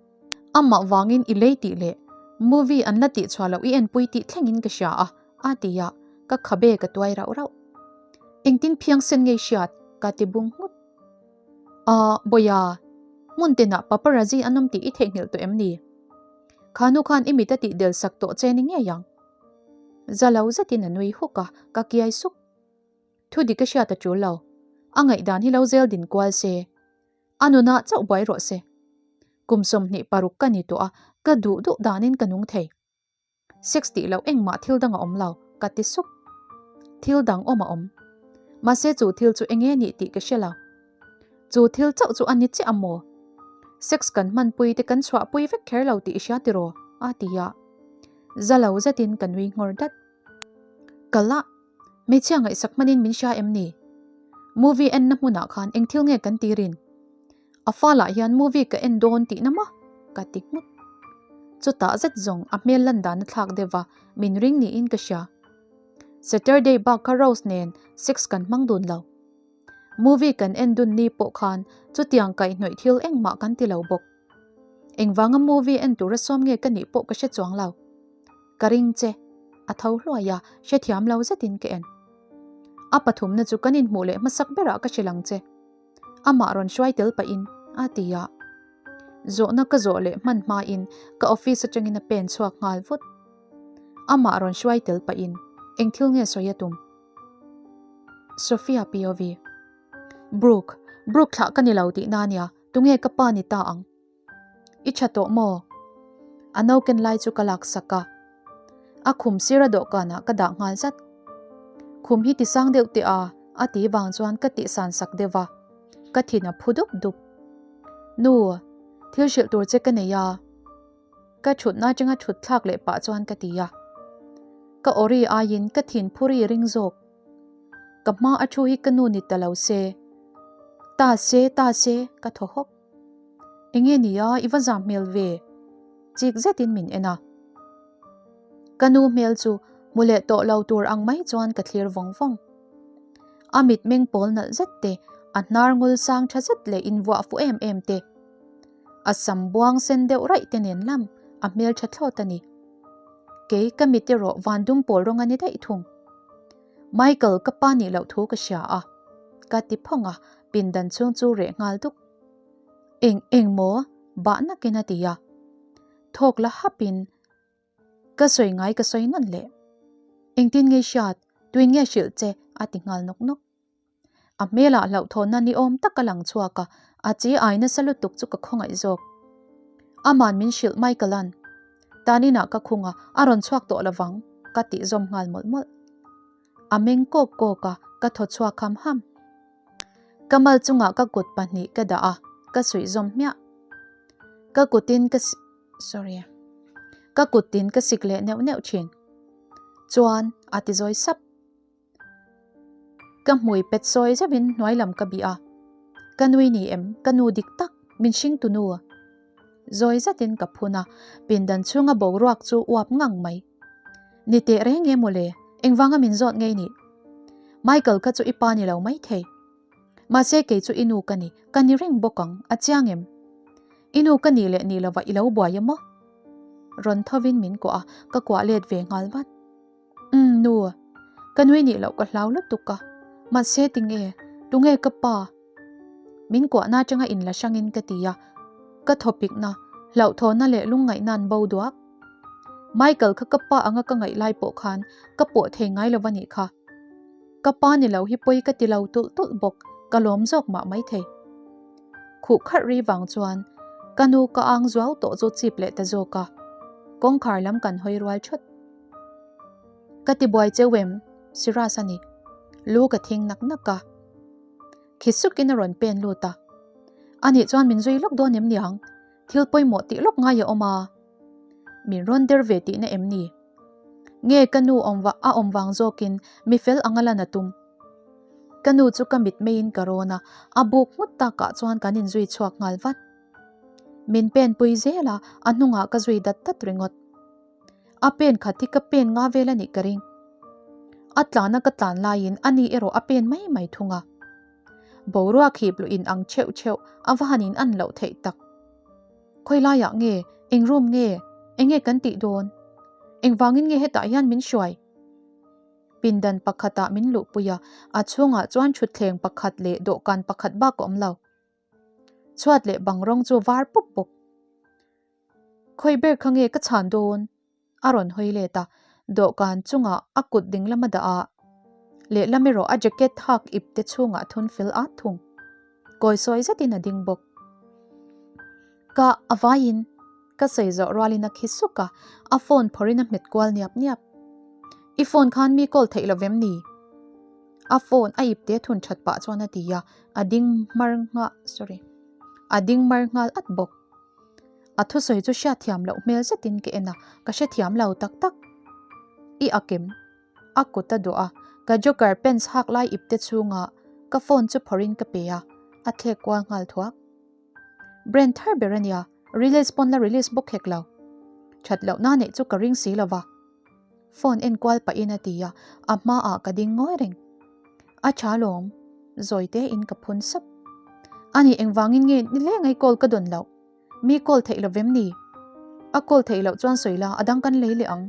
amah vangin i lei tih leh movie an la tihchhuah loh i enpui tih thlengin ka hria a, a ti a, ka khabe ka tuai rauh rauh. Engtin phiangsen ngei hriat ka ti bung nghut. Ahh, Bawia, hmun tinah paparazzi an awm tih i theihnghilh tawh em ni? Kha nu khan i mit a tih del sak tawh che ni ngei ang. Za lo zetin a nui huk a, ka kiai suk. Thu dik a hriat a tul lo. A ngaihdan hi lo zel din kual se. A nunah chauh buai rawh se. Kum 26 ka ni tawh a, ka duh duh danin ka nung thei. Sex tih loh engmah thil dang a awm lo, ka ti sup. Thil dang awm a awm. Mahse chu thil chu enge nih tih ka hre lo. Chu thil chauh chu a ni chiah a maw? Sex kan hmanpui te kan chhuahpui vek kher lo tih i hria tiraw? a ti a. Za lo zetin ka nui nghawr dat. Kal a, hmeichhia ngaihsak hmanin min hria em ni? Movie enna hmunah khan eng thil nge kan tirin? A falah hian movie ka en dawn tihna maw? ka ti nghut. Chutah zet zawng a hmel lan dan a thlak deuh va, min ring niin ka hria. Saturday bak kha Rose nen sex kan hmang dun lo. Movie kan en dun ni pawh khan chutiang kaihhnawih thil engmah kan ti lo bawk. Engvanga movie en tura sawm nge ka nih pawh ka hre chuang lo. Ka ring che. A tho hluai a, hrethiam lo zetin ka en. A pathumna chu kan inhmuh leh hmasak berah ka hrilh ang che. Amah rawn hruai tel pahin a ti a. Zawhna ka zawh leh hman hmain ka office atangin a pen chhuak nghal vut. Amah rawn hruai tel pahin eng thil nge sawi a tum? Sophia POV. Brooke, Brooke thlah ka ni lo tihna ania, tunge ka pa ni ta ang? I tha tawh maw? A no ken lai chu ka lak sak a. A khum sira dawhkanah ka dah nghal zat. Khum hi tisang deuh teh a, a ti vang chuan ka tihsan sak deuh va, ka thin a phu dup dup. Nu, thil hrilh tur che ka nei a. Ka thutna atanga thut thlak leh pah chuan ka ti a. Ka awri aiin ka thin phuri ring zawk. Ka hma a thu hi ka nu ni ta lo se. Ta se, ta se, ka thaw hawk. Enge nia, i va zam hmel ve? Chik zetin min en a. Ka nu hmel chu hmu leh tawh lo tur ang mai chuan ka thlir vawng vawng. A mitmeng pawl nalh zet te, a hnar ngul sang tha zet leh invuah fuh em em te, a sam buang sen deuh raih te nen lam a hmel tha thlawt a ni. Kei ka mit erawh van dum pawl rawng a ni daih thung. Michael ka pa nih loh thu ka hria a, ka ti phawng a, pindan chhung chu reh nghal duk. Eng eng maw? Bah nakin a ti a. Thawk la hapin ka sawi ngai ka sawi nawn leh. Engtin nge hriat? Tuin nge hrilh che? a ti nghal nawk nawk. A hmelah hlauhthawnna ni awm tak a lang chhuak a, a chi ai nasa lutuk chu ka khawngaih zawk. Aman min hrilh Michael-a'n, Tan inah ka khung a, a rawn chhuak tawh lovang, ka tih zawm nghal mawlh mawlh. A meng kawk kawk a, ka thaw chhuak ham ham. Ka mal chungah ka kut pahnih ka dah a, ka suih zawm hmiah. Ka kutin ka sorry ka kutin ka sik leh neuh neuh thin. Chuan a ti zawi sap. Ka hmui pet sawi zeuhin hnuai lam ka bih a, Ka nui ni em, ka nu dik tak, min hring tu nu. Zawi zetin ka phun a, pindan chhunga boruak chu uap ngang mai. Ni teh reng e mawle, engvanga min zawt ngei nih? Michael kha chu i pa ni lo maithei. Mahse kei chu i nu ka ni, ka ni reng bawk ang, a chiang em? I nu ka nih leh nih lovah i lo buai em aw? Rawn thovin min kuah a, ka kuah let ve nghal vat. Umm nu, ka nui nih loh ka hlau lutuk a, mahse tinge, tunge ka pa? Min kuahna atanga inla hrangin ka ti a, ka thawpikna, hlauhthawhna leh lungngaihna an bo duak. Michael kha ka pa anga ka ngaih lai pawh khan ka pawh thei ngai lo a nih kha. Ka pa ni lo hi pawi ka ti lo tulh tulh bawk, ka lawm zawk mah maithei. Khuh kharh ri vang chuan ka nu ka ang zuau tawh chu chip leh ta zawk a, kawngkhar lam kan hawi rual thawt. Ka ti buai cheu em? Siraj a ni. Lu ka thing nak nak a. Khi sukin a rawn pen lut a. Anih chuan min zui lawk dawn em niang? Thil pawimawh tih lawk ngai a awm a. Min rawn der ve tihna em ni? Nge ka nu awm a awm vang zawkin mi fel anga lan a tum? Ka nu chu ka mit meiin ka rawn a, a buk nghut takah chuan kan inzui chhuak nghal vat. Min pen pui zel a, a hnungah ka zui dat dat ringawt. A pen khat hi ka pen nga vel a nih ka ring. A tlana ka tlan laiin a ni erawh a pen mai mai thung a. Boruak hip luh in ang theuh theuh a va han in an loh theih tak. Khawi laiah nge, eng room nge, eng nge kan tih dawn? Engvangin nge hetah hian min hruai? Pindan pakhatah min luhpui a, a chhungah chuan thutthleng pakhat leh dawhkan pakhat bak a awm lo. Chhuat leh bang rawng chu var pup bawk. Khawi ber kha nge ka chhan dawn? A rawn hawi let a, dawhkan chungah a kut ding lam a dah a, lehlam erawh a jacket hak ip te chhungah thun fel at thung. Kawi sawi zetin a ding bawk. Ka a vaiin ka sawi zawh rualin a khi suk a, a phone phawrhin a hmet kual niap niap. I phone khan mi call theih lo vem ni? A phone a ip te thun that pah chuan a ti a, a ding mar nghal sorry a ding mar nghal at bawk. A thusawi chu hriatthiam loh hmel zetin ka en a, ka hrethiam lo tak tak. I a kem. A kut a duah a, ka joker pants hak lai ip te chhungah ka phone chu phawrhin ka pe a, a thlek kual nghal thuak. Brand thar ber a nia, release pawn la release bawk hek lo. That lohna neih chu ka ring si lova. Phone en kual pahin a ti a, a hmaah ka ding ngawi reng. A tha lawm, zawi tein ka phun sap. Ani engvangin nge nileng ai call ka dawn loh? Mi call theih lo vem ni? A call theih loh chuan sawi la, a dang kan lei leh ang.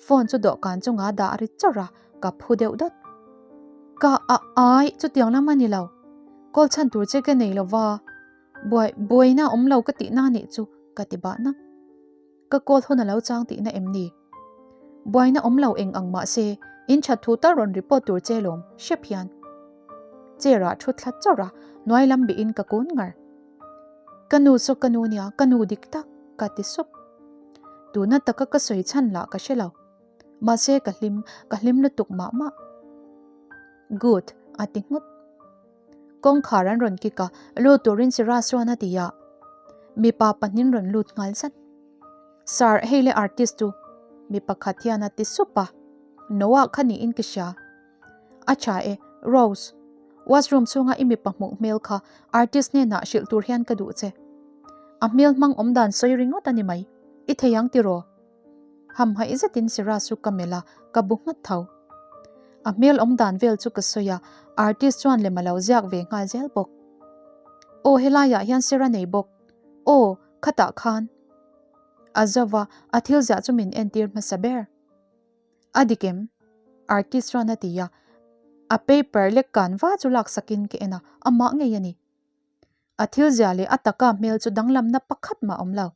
Phone chu dawhkan chungah dah a ri chawrh a, ka phu deuh dawt. Ka a ai, chutiang lam a ni lo. Call chhan tur che ka nei lo va, buai buaina awm lo ka tihna nih chu ka ti bah nak. Ka call hun a lo chang tihna em ni? Buaina awm lo eng ang mah se, in that thu tal rawn report tur che lawm, hrep hian. Chair ah thu thla chawrh a, hnuai lam bihin ka kun ngar. Ka nu saw ka nu nia, ka nu dik tak, ka ti sup. Tuna taka ka sawi chhan lah ka hre lo. Mahse ka hlim, ka hlim lutuk mah mah. Good, a ti nghut. Kawngkhar an rawn kik a, lut turin Siraj chuan a ti a. Mipa pahnin rawn lut nghal zat. Sir, hei le artist chu, mi pakhat hian a ti sup a. Noah kha niin ka hria. A tha e, Rose. Washroom chhunga i mipa hmuh hmel kha artist hnenah hrilh tur hian ka duh che. A hmel hmang awm dan sawi ringawt a ni mai. I thei ang tiraw? Hamhaih zetin Siraj chu ka melh a, ka bu nghat tho. A hmel awm dan vel chu ka sawi a, artist chuan lem a lo ziak ve nghal zel bawk. Aw helaiah hian Sir a nei bawk. Aw, khatah khan. A zova, a thil ziah chu min entir hmasa ber. A dik em? Artist chuan a ti a, a paper lek kan va chu laksakin ka en a, amah ngei a ni. A thil zia leh a taka hmel chu danglamna pakhat mah awm lo.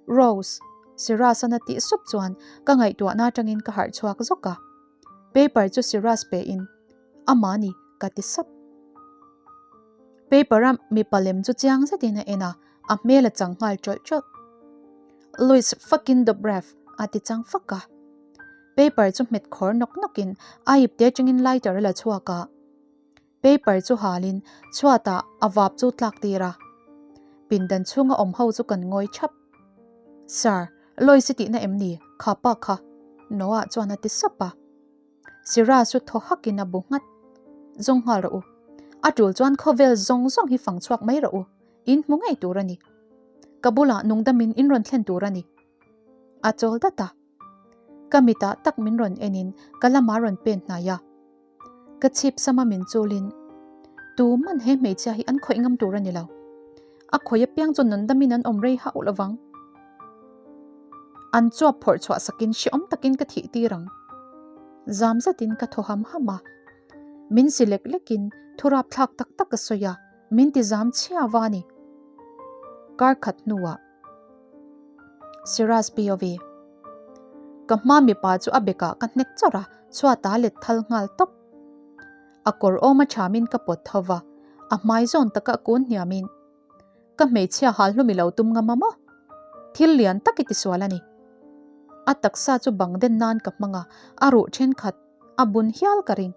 Rose, Siraj-an a tih sup chuan ka ngaihtuahna atangin ka harh chhuak zawk a. Paper chu Siraj pe in, Amah ni, ka ti sap. Paper-a mipa lem chu chiang zetin a en a, a hmel a chang nghal tawlh tawlh. Louis fucking Dobrev, a ti chang fak a. Paper chu hmet khawr nawk nawkin a ipte atangin lighter a la chhuak a. Paper chu halin chhuatah a vap chu tlak tir a. Pindan chhunga awm ho chu kan ngawi thap. Sir, Lois i tihna em ni? Kha pa kha. Noah chuan a ti sap a. Siraj chu thaw hakin a bu nghat. Zawng nghal rawh u. A tul chuan khawvel zawng zawng hi fang chhuak mai rawh u. In hmu ngei tur a ni. Ka bulah nungdamin in rawn thlen tur a ni. A chawl dat a. Ka mitah tak min rawn enin ka lamah rawn pen hnai a. Ka chhip sama min chulin, Tu man he hmeichhia hi an khawih ngam tur a ni lo. A khawih apiang chu nundamin an awm rei hauh lo vang. An chuap phawrh chhuah sakin hrehawm takin ka thih tir ang. Zam zetin ka thaw ham ham a. Min si lek lekin thurap thlak tak tak ka sawi a, min ti zam chhia va a ni. Kar khat hnuah. Siraj POV. Ka hma mipa chu a bekah ka hnek chawrh a, chhuat a let thal nghal tawp. A kawr awm a thamin ka pawt tho va, a hmai zawn taka a kun hniamin, Ka hmeichhia hal hlum i lo tum ngam a maw? Thil lian tak i tisual a ni. A taksa chu bang den nan ka hmang a, a ruh thenkhat a bun hial ka ring.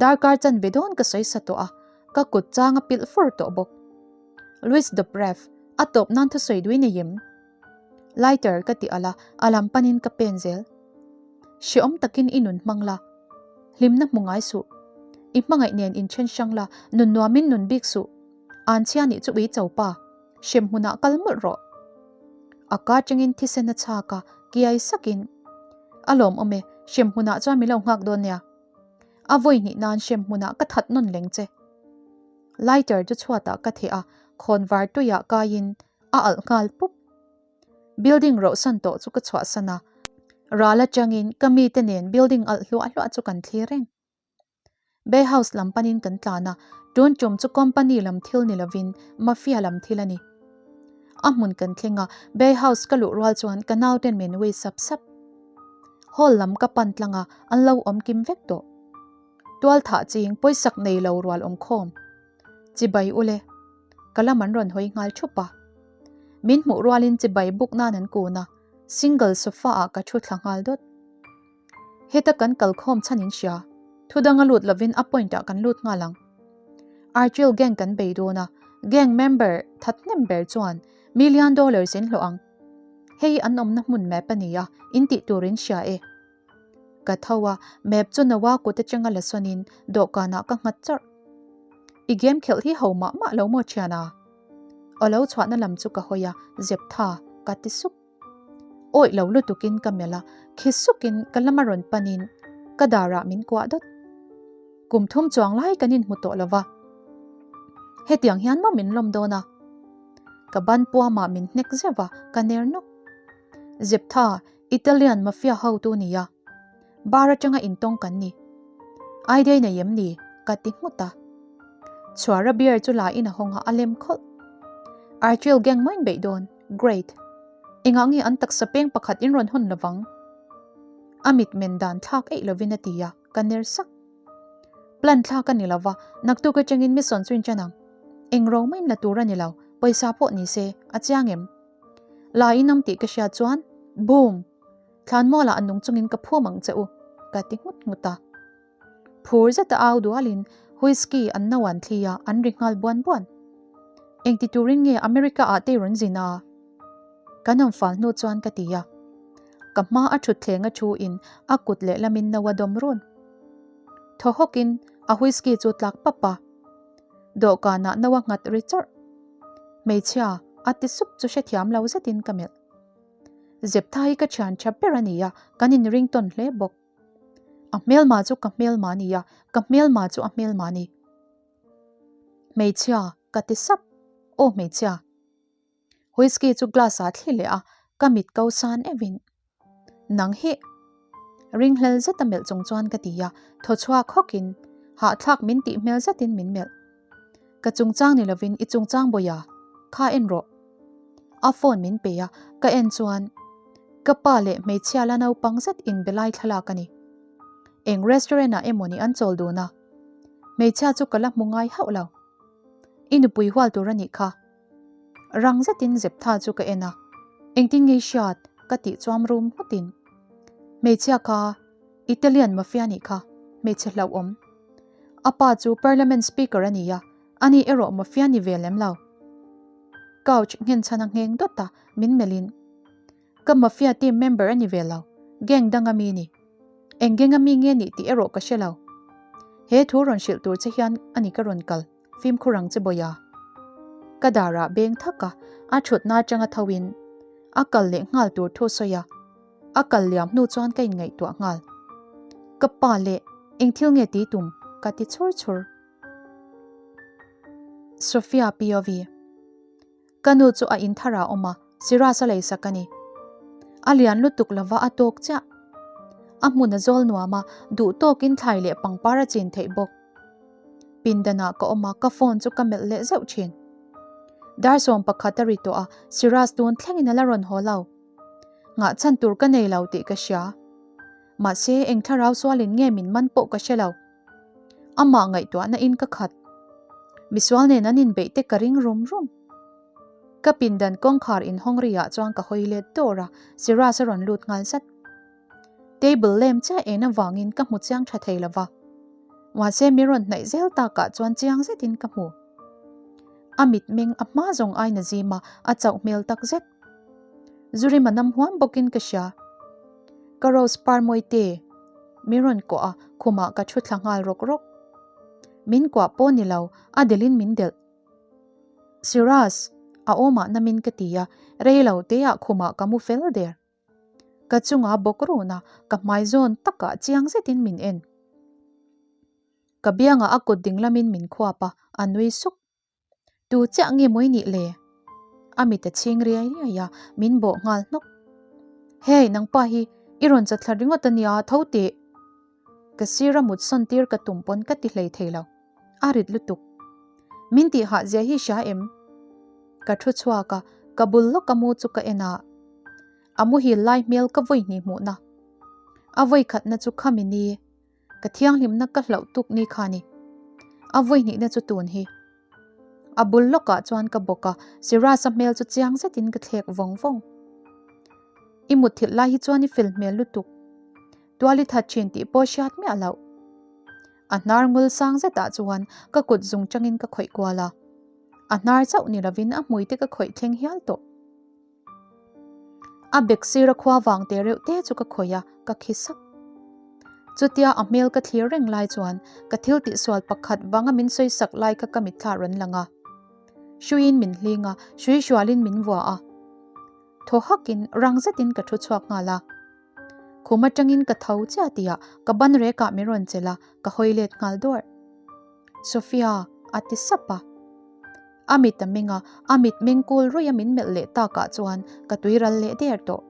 Darkar chanve dawn ka sawi sa tawh a, ka kut chang a pilh fur tawh bawk. Louis Dobrev, a tawp nan thusawi dui nei em? Lighter ka ti alh a, a lam panin ka pen zel. Hreawm takin i nun hmang la, hlimna hmu ngai suh. I hmangaih nen inthen hrang la, nun nuamin nun bik suh. Anchhia nih chu ui cho pa, hrem hmunah kal mawlh rawh. A ka tangin thisen a chhak a, kiai sakin, A lawmawm e, hrem hmunah chuan min lo nghak dawn nia. A vawi hnih nan hrem hmunah ka that nawn leng che. Lighter chu chhuatah ka theh a, khawnvar tuiah kaiin a alh nghal pup. Building rohsan tawh chu ka chhuahsan a, ral atangin ka mite nen building alh hluah hluah chu kan thlir reng. Bay House lam panin kan tlan a, tun tum chu company lam thil ni lovin mafia lam thil a ni. A hmun kan thleng a, Bay House ka luh rual chuan ka nauten min ui sap sap. Hall lam ka pan tlang a, an lo awm kim vek tawh. Tual thah ching pawisak nei lo rual awm khawm. Chibai ule. Ka lam an rawn hawi nghal thup a. Min hmuh rualin chibai buk nan an kun a, single sofa ah ka thu thla nghal dawt. Heta kan kal khawm chhan in hria. Thu danga lut lovin a point ah kan lut nghal ang. Archil gang kan bei dawn a, gang member that hnem ber chuan million dollars in hlawh ang. Hei an awmna hmun map a ni a, in tih tur in hria e. Ka tho a, map chu Noah kut atanga la sawnin dawhkanah ka nghat chawrh. I game khelh hi ho mah mah lo maw thiana? Aw lo chhuahna lam chu ka hawi a, zep tha ka ti sup. Awih lo lutukin ka melh a, khi sukin ka lama rawn panin ka darah min kuah dawt. Kum thum chuang lai kan inhmu tawh lo va, hetiang hian maw min lawm dawn a? Ka ban puamah min hnek zeuh a, ka ner nawk. Zep tha, Italian mafia hotu nia. Bar atanga intawng kan ni. Idea nei em ni? Ka ti nghut a. Chhuara beer chu la in a hawng a, a lem khawlh. Archil gang mawiin beih dawn. Great. Engah nge an taksa peng pakhat in rawn hawn lovang? A mit men dan thlak eih lovin a ti a, ka ner sak. Plan thlak a ni lova, naktuk atangin mission chu in ṭan ang. Eng ro main la tur a ni lo, pawisa pawh ni se, a chiang em? La in awm tih ka hriat chuan, Boom! Thlanmualah a nung chungin ka phum ang che u, ka ti nghut nghut a. Phur zeta au dualin Whisky an no an thli a, an ri nghal buan buan. Engti turin nge America ah te rawn zin a? Kan awm fal hnu chuan ka ti a. Ka hma a thut thleng a thu in a kut lehlamin no a dawm run. Thaw hawkin a whisky chu tlak pap a. Dawhkanah no a nghat ri chawrh. Hmeichhia a ti sup chu hrethiam lo zetin ka melh. Zeptha hi ka thian tha ber a ni a, kan inring tawn hle bawk. A hmelma chu ka hmelma a ni a, ka hmelma chu a hmelma a ni. Hmeichhia, ka ti sap. Aw hmeichhia. Whisky chu glass ah thli leh a, ka mit ko san evin. Nang hi. Ringhlel zeta melh chung chuan ka ti a, thaw chhuak hawkin, hahthlak min tih hmel zetin min melh. Ka chungchang ni lovin i chungchang bawia, kha en rawh. A phone min pe a, ka en chuan ka pa leh hmeichhia la naupang zet inbe lai thlalak a ni. Eng restaurant ah emaw ni an chawl dun a, hmeichhia chu ka la hmu ngai hauh lo. I nupui hual tur a nih kha. Rang zetin Zeptha chu ka en a, engtin nge i hriat ka tih chuam rum nghutin. Hmeichhia kha Italian mafia nih kha, hmeichhe hlauhawm. A pa chu Parliament Speaker a ni a, ani erawh mafia ni ve lem lo. Couch nghenchhan a ngheng dawt a, min melhin, Ka mafia team member a ni ve lo, gang dang a mi ni. Eng gang a mi nge nih tih erawh ka hre lo. He thu rawn hrilh tur che hian a ni ka rawn kal, fimkhur ang che Bawia. Ka darah beng thak a, a thutna atanga tho in a kal leh nghal tur thu sawi a. A kal liam hnu chuan ka inngaihtuah nghal. Ka pa leh eng thil nge ti tum? ka ti chhur chhur. Sophia POV Ka nu chu a in thar ah awm a, Siraj a leisak a ni. A lian lutuk lova a tawk chiah. A hmun a zawl nuam a, duh tawkin thlai leh pangpar a chin theih bawk. Pindanah ka awm a, ka phone chu ka melh leh zeuh thin. Dar 11 a ri tawh a, Siraj tun thlengin a la rawn haw lo. Nghah chhan tur ka nei lo tih ka hria. Mahse, eng thlarau sualin nge min man pawh ka hre lo. Amah ngaihtuahna in ka khat. Misual nen an inbeih te ka ring rum rum. Ka pindan kawngkhar inhawng ri ah chuan ka hawi let dawr a, Siraj a rawn lut nghal zat. Table lem chiah en avangin ka hmu chiang tha thei lova. Mahse mi rawn hnaih zel takah chuan chiang zetin ka hmu. A mitmeng a hma zawng aina zim a, a chauh hmel tak zet. Zurima nam huam bawkin ka hria. Ka rose par mawi te min rawn kuah a, khumah ka thu thla nghal rawk rawk. Min kuah pawh ni lo, a delhin min delh. Siraj, a awmah namin ka ti a, rei lo teah khumah ka mu fel der. Ka chunga bawk run a, ka hmai zawn takah chiang zetin min en. Ka biangah a kut ding lamin min khuap a, a nui suk. Tu chiah nge mawi nih le? A mit a chhing riai riai a, min bawh nghal hnawk. Hey, nangpa hi i rawn chatthla ringawt a nia, tho teh! Ka sira mut sawn tir ka tum pawn ka ti hlei thei lo. A rit lutuk. Min tih hah zia hi hria em? Ka thu chhuak a, ka bul lawk a mu chu ka en a. A muhil lai hmel ka vawi hnih hmuhna. A vawi khatna chu khami ni. Ka thianghlimna ka hlauh tuk ni kha ni. A vawi hnihna chu tun hi. A bul lawkah chuan ka bawk a, Siraj-a hmel chu chiang zetin ka thlek vawng vawng. I mutthilh lai hi chuan i fel hmel lutuk. Tual i that thin tih pawh hriat miah loh. A hnar ngul sang zetah chuan ka kut zung changin ka khawih kual a. A hnar chauh ni lovin a hmui te ka khawih thleng hial tawh. A bek sira khua vang te reuh te chu ka khawih a, ka khi sak. Chutia a hmel ka thlir reng lai chuan ka thil tihsual pakhat vanga min sawi sak lai kha ka mitthla rawn lang a. Hruiin min hling a, hrui hrualin min vua a. Thaw hakin rang zetin ka thu chhuak nghal a. Khum atangin ka tho chiah tihah ka ban rekah min rawn chelh a, ka hawi let nghal dawrh. Sophia, a ti sap a. A mit a meng a, a mit meng kul ruih a min melh leh takah chuan ka tui ral leh der tawh.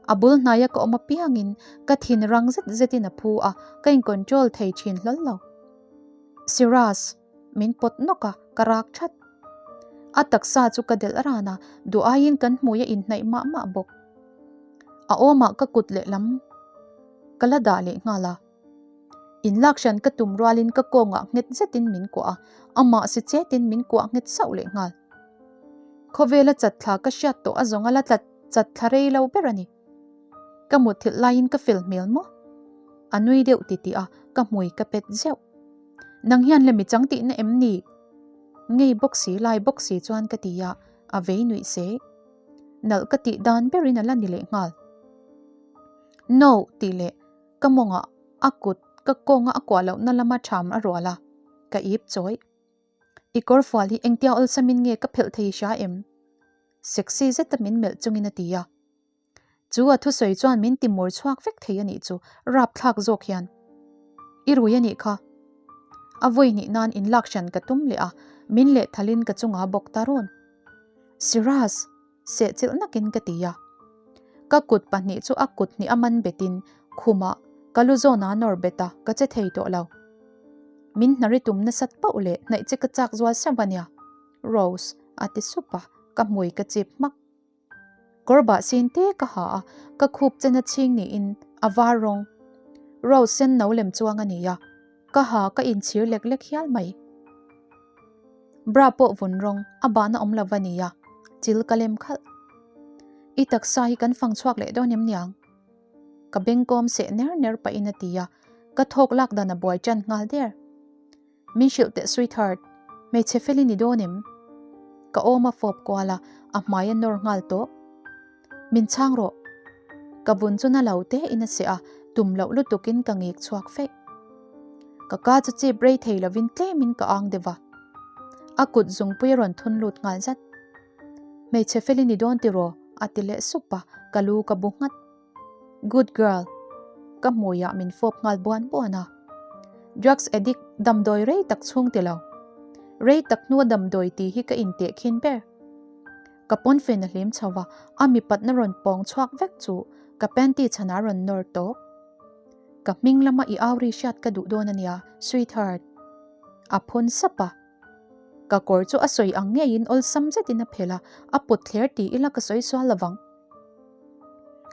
A bul hnaia ka awm apiangin ka thin rang zet zetin a phu a, ka in control thei thin hlawl lo. Siraj, min pawt nawk a, ka rak that. A taksa chu ka delh ran a, duh aiin kan hmui a inhnaih mah mah bawk. A awmah ka kut lehlam ka la dah leh nghal a. Inlak hran ka tum rualin ka kawngah nghet zetin min kuah a, amah si chetin min kuah nghet sauh leh nghal. Khawvela chatthla ka hriat tawh a zawng a la tlat chatthla rei lo ber a ni. Ka mutthilh laiin ka fel hmel maw? A nui deuh titih a, Ka hmui ka pet zeuh. Nang hian lem i chang tihna em ni? Ngei bawk si lai bawk si chuan ka ti a, a vei nuih se. Nalh ka tih dan berin a la ni lehnghal. No tih leh ka mawngah a kut ka kawnga a kuah lohna lama ṭham a rual a, ka ip chawih. I kawrfual hi engtia awlsamin nge ka phelh thei hria em? Sexy zeta min melh chungin a ti a. Chu a thusawi chuan min ti mur chhuak vek thei a nih chu, rapthlak zawk hian. I rui a nih kha. A vawi hnih nan inlak hran ka tum leh a, min lehthalin ka chungah bawk ta rawn. Siraj! Sehchilh nakin ka ti a. Ka kut pahnih chu a kut hnih a man betin khumah ka lu zawn a nawr bet a, ka che thei tawh lo. Min hnari tum nasat pauh leh hnaih che ka chak zual sauh a nia, Rose, a ti sup a, ka hmui ka chip hmak. Kawr bah sin te ka ha a, ka khup chena chhing niin a var rawng. Rose sen no lem chuang a ni a, ka ha ka inchhir lek lek hial mai. Bra pawh vun rawng a bahna awm lo va nia, chil ka lem khalh. I taksa hi kan fang chhuak leh dawn em niang? Ka bengkawm seh ner ner pahin a ti a, ka thawk lak dan a buai tan nghal der. Min hrilh teh sweetheart, hmeichhe fel i ni dawn em? Ka awm a fawp kual a, a hmai a nawr nghal tawh. Min chhang rawh. Ka vun chu na lo te in a seh a, tum loh lutukin ka ngik chhuak feih. Ka ka chu chip rei thei lovin tlemin ka ang deuh a. A kut zungpui a rawn thun lut nghal zat. Hmeichhe fel i ni dawn tiraw? a ti leh sup a, ka lu ka bu nghat. Good girl. Ka hmuiah min fawp nghal buan buan a. Drugs addict damdawi rei tak chhung ti lo. Rei tak hnua damdawi tih hi ka inteh khin ber. Ka pawnfen a hlim chho a, a mipatna rawn pawng chhuak vek chu ka panty chhanah a rawn nawr tawp. Ka hming lama i au ri hriat ka duh dawn a nia, sweetheart. A phun sap a. Ka kawr chu a sawi ang ngeiin awlsam zetin a phelh a, a pawt thler ti ila ka sawi sual lovang.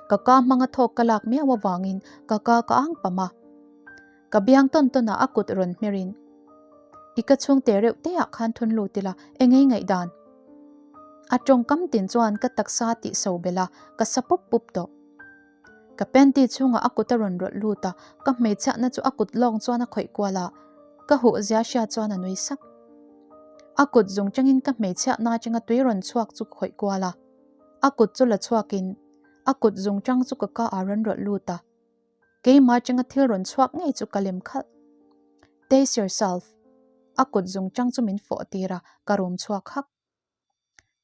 Ka ka hmanga thawk ka lak miau avangin ka ka ka ang pam a. Ka biang tawn tawn ah a kut rawn hmer in, I ka chhung te reuh te ah khan thun lut ila, eng ei ngaihdan? A tawngkam tin chuan ka taksa a tih so belh a, ka sa pup pup tawh. Ka panty chhungah a kut a rawn rawlh lut a, ka hmeichhiahna chu a kut lawng chuan a khawih kual a, ka huh zia hria chuan a nui sak. A kut zung tangin ka hmeichhiahna atanga tui rawn chhuak chu ka khawih kual a, a kut chu la chhuakin a kut zung tang chu ka ka ah rawn rawlh lut a. Keimah atanga thil rawn chhuak ngei chu ka lem khalh. Taste yourself. A kut zung tang chu min fawh tir a, ka rum chhuak hak.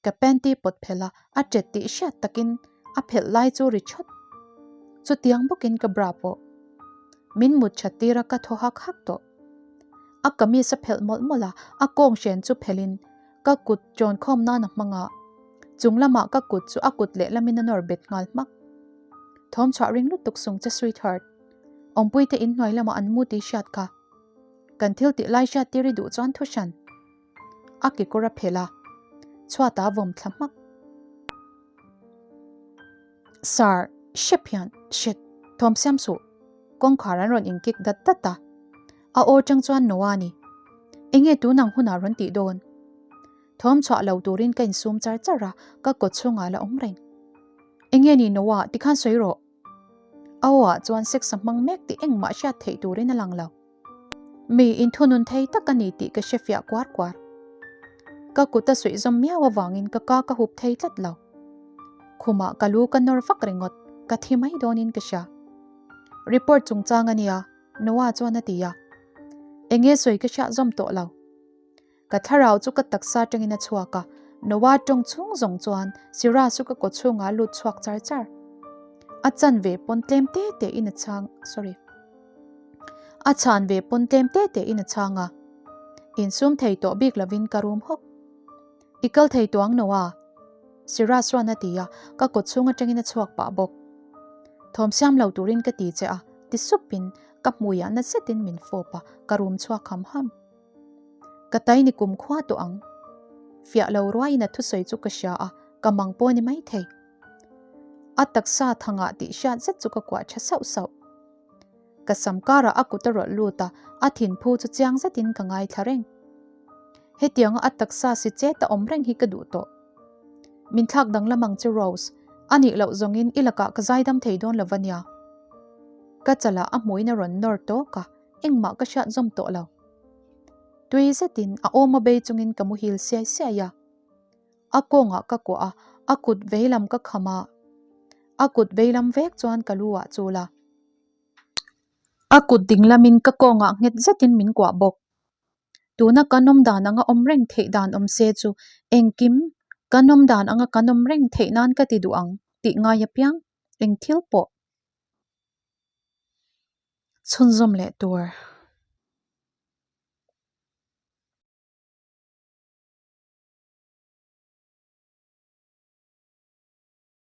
Ka panty pawt phelh a, a ṭet tih hriat takin a phelh lai chu ri thawt. Chutiang bawkin ka bra pawh. Min mut ṭhat tir a ka thaw hak hak tawh. A kamis a phelh mawlh mawlh a, a kawng hren chu phelhin ka kut ṭawn khawm nan a hmang a. Chung lamah ka kut chu a kut lehlamin a nawr bet nghal hmak. Thawm chhuah ring lutuk sung che sweetheart. Awmpuite inhnuai lamah an mu tih hriat kha. Kan thil tih lai hriat tir i duh chuan thu hran. A kekawr a phelh a, chhuat a vawm thla hmak. Sir, hrep hian, shit, thawm siam suh. Kawngkhar an rawn inkik dat dat a. A aw chang chuan Noah a ni. Enge tunang hunah rawn tih dawn? Thawm chhuah lo turin ka insum char char a, ka kawt chhungah la awm reng. Enge ni Noah, tikhan sawi rawh. A aw ah chuan sex a hmang mek tih engmah hriat theih turin a lang lo. Mi inthunun thei tak a ni tih ka hre fiah kuar kuar. Ka kut a suih zawm miau avangin ka ka ka hup thei tlat lo. Khumah ka lu ka nawr vak ringawt, ka thi mai dawnin ka hria. Report chungchang a nia, Noah chuan a ti a. Enge sawi ka hriah zawm tawh lo. Ka thlarau chu ka taksa atangin a chhuak a, Noah tawng chhung zawng chuan Sirah chu ka kaw chhungah a lut chhuak char char. A chan ve pawn tlem te te in a chhang, sorry. A chhan ve pawn tlem te te in a chhang a. Insum thei tawh bik lovin ka rum hawk. I kal thei tuang Noah? Sirah chuan a ti a, ka kaw chhung atangin a chhuak pah bawk. Thawm siam lo turin ka ti che a, ti supin ka hmuiah na zetin min fawp a, ka rum chhuak ham ham. Ka tai ni kum khua tawh ang. Fiah lo ruaiin a thusawi chu ka hria a, ka mang pawh ni mai thei. A taksa thangah tih hriat zet chu ka kuah tha sauh sauh. Ka sam karah a kut a rawlh lut a, a thinphu chu chiang zetin ka ngaithla reng. Hetianga a taksa si chet a awm reng hi ka duh tawh. Min thlak danglam ang che Rose, a nih loh zawngin i lakah ka zaidam thei dawn lo va nia. Ka chalah a hmuin a rawn nawr tawk a. Engmah ka hriat zawm tawh lo. Tui zetin a awm a bei chungin ka muhil siai siai a. A kawngah ka kuah a, a kut veilam ka kham a. A kut veilam vek chuan ka lu ah chul a. A kut dinglamin ka kawngah nghet zetin min kuah bawk. Tuna kan awm dan anga awm reng theih dan awm se chu engkim kan awm dan anga kan awm reng theih nan ka ti duh ang tih ngai apiang eng thil pawh chhunzawm leh tur.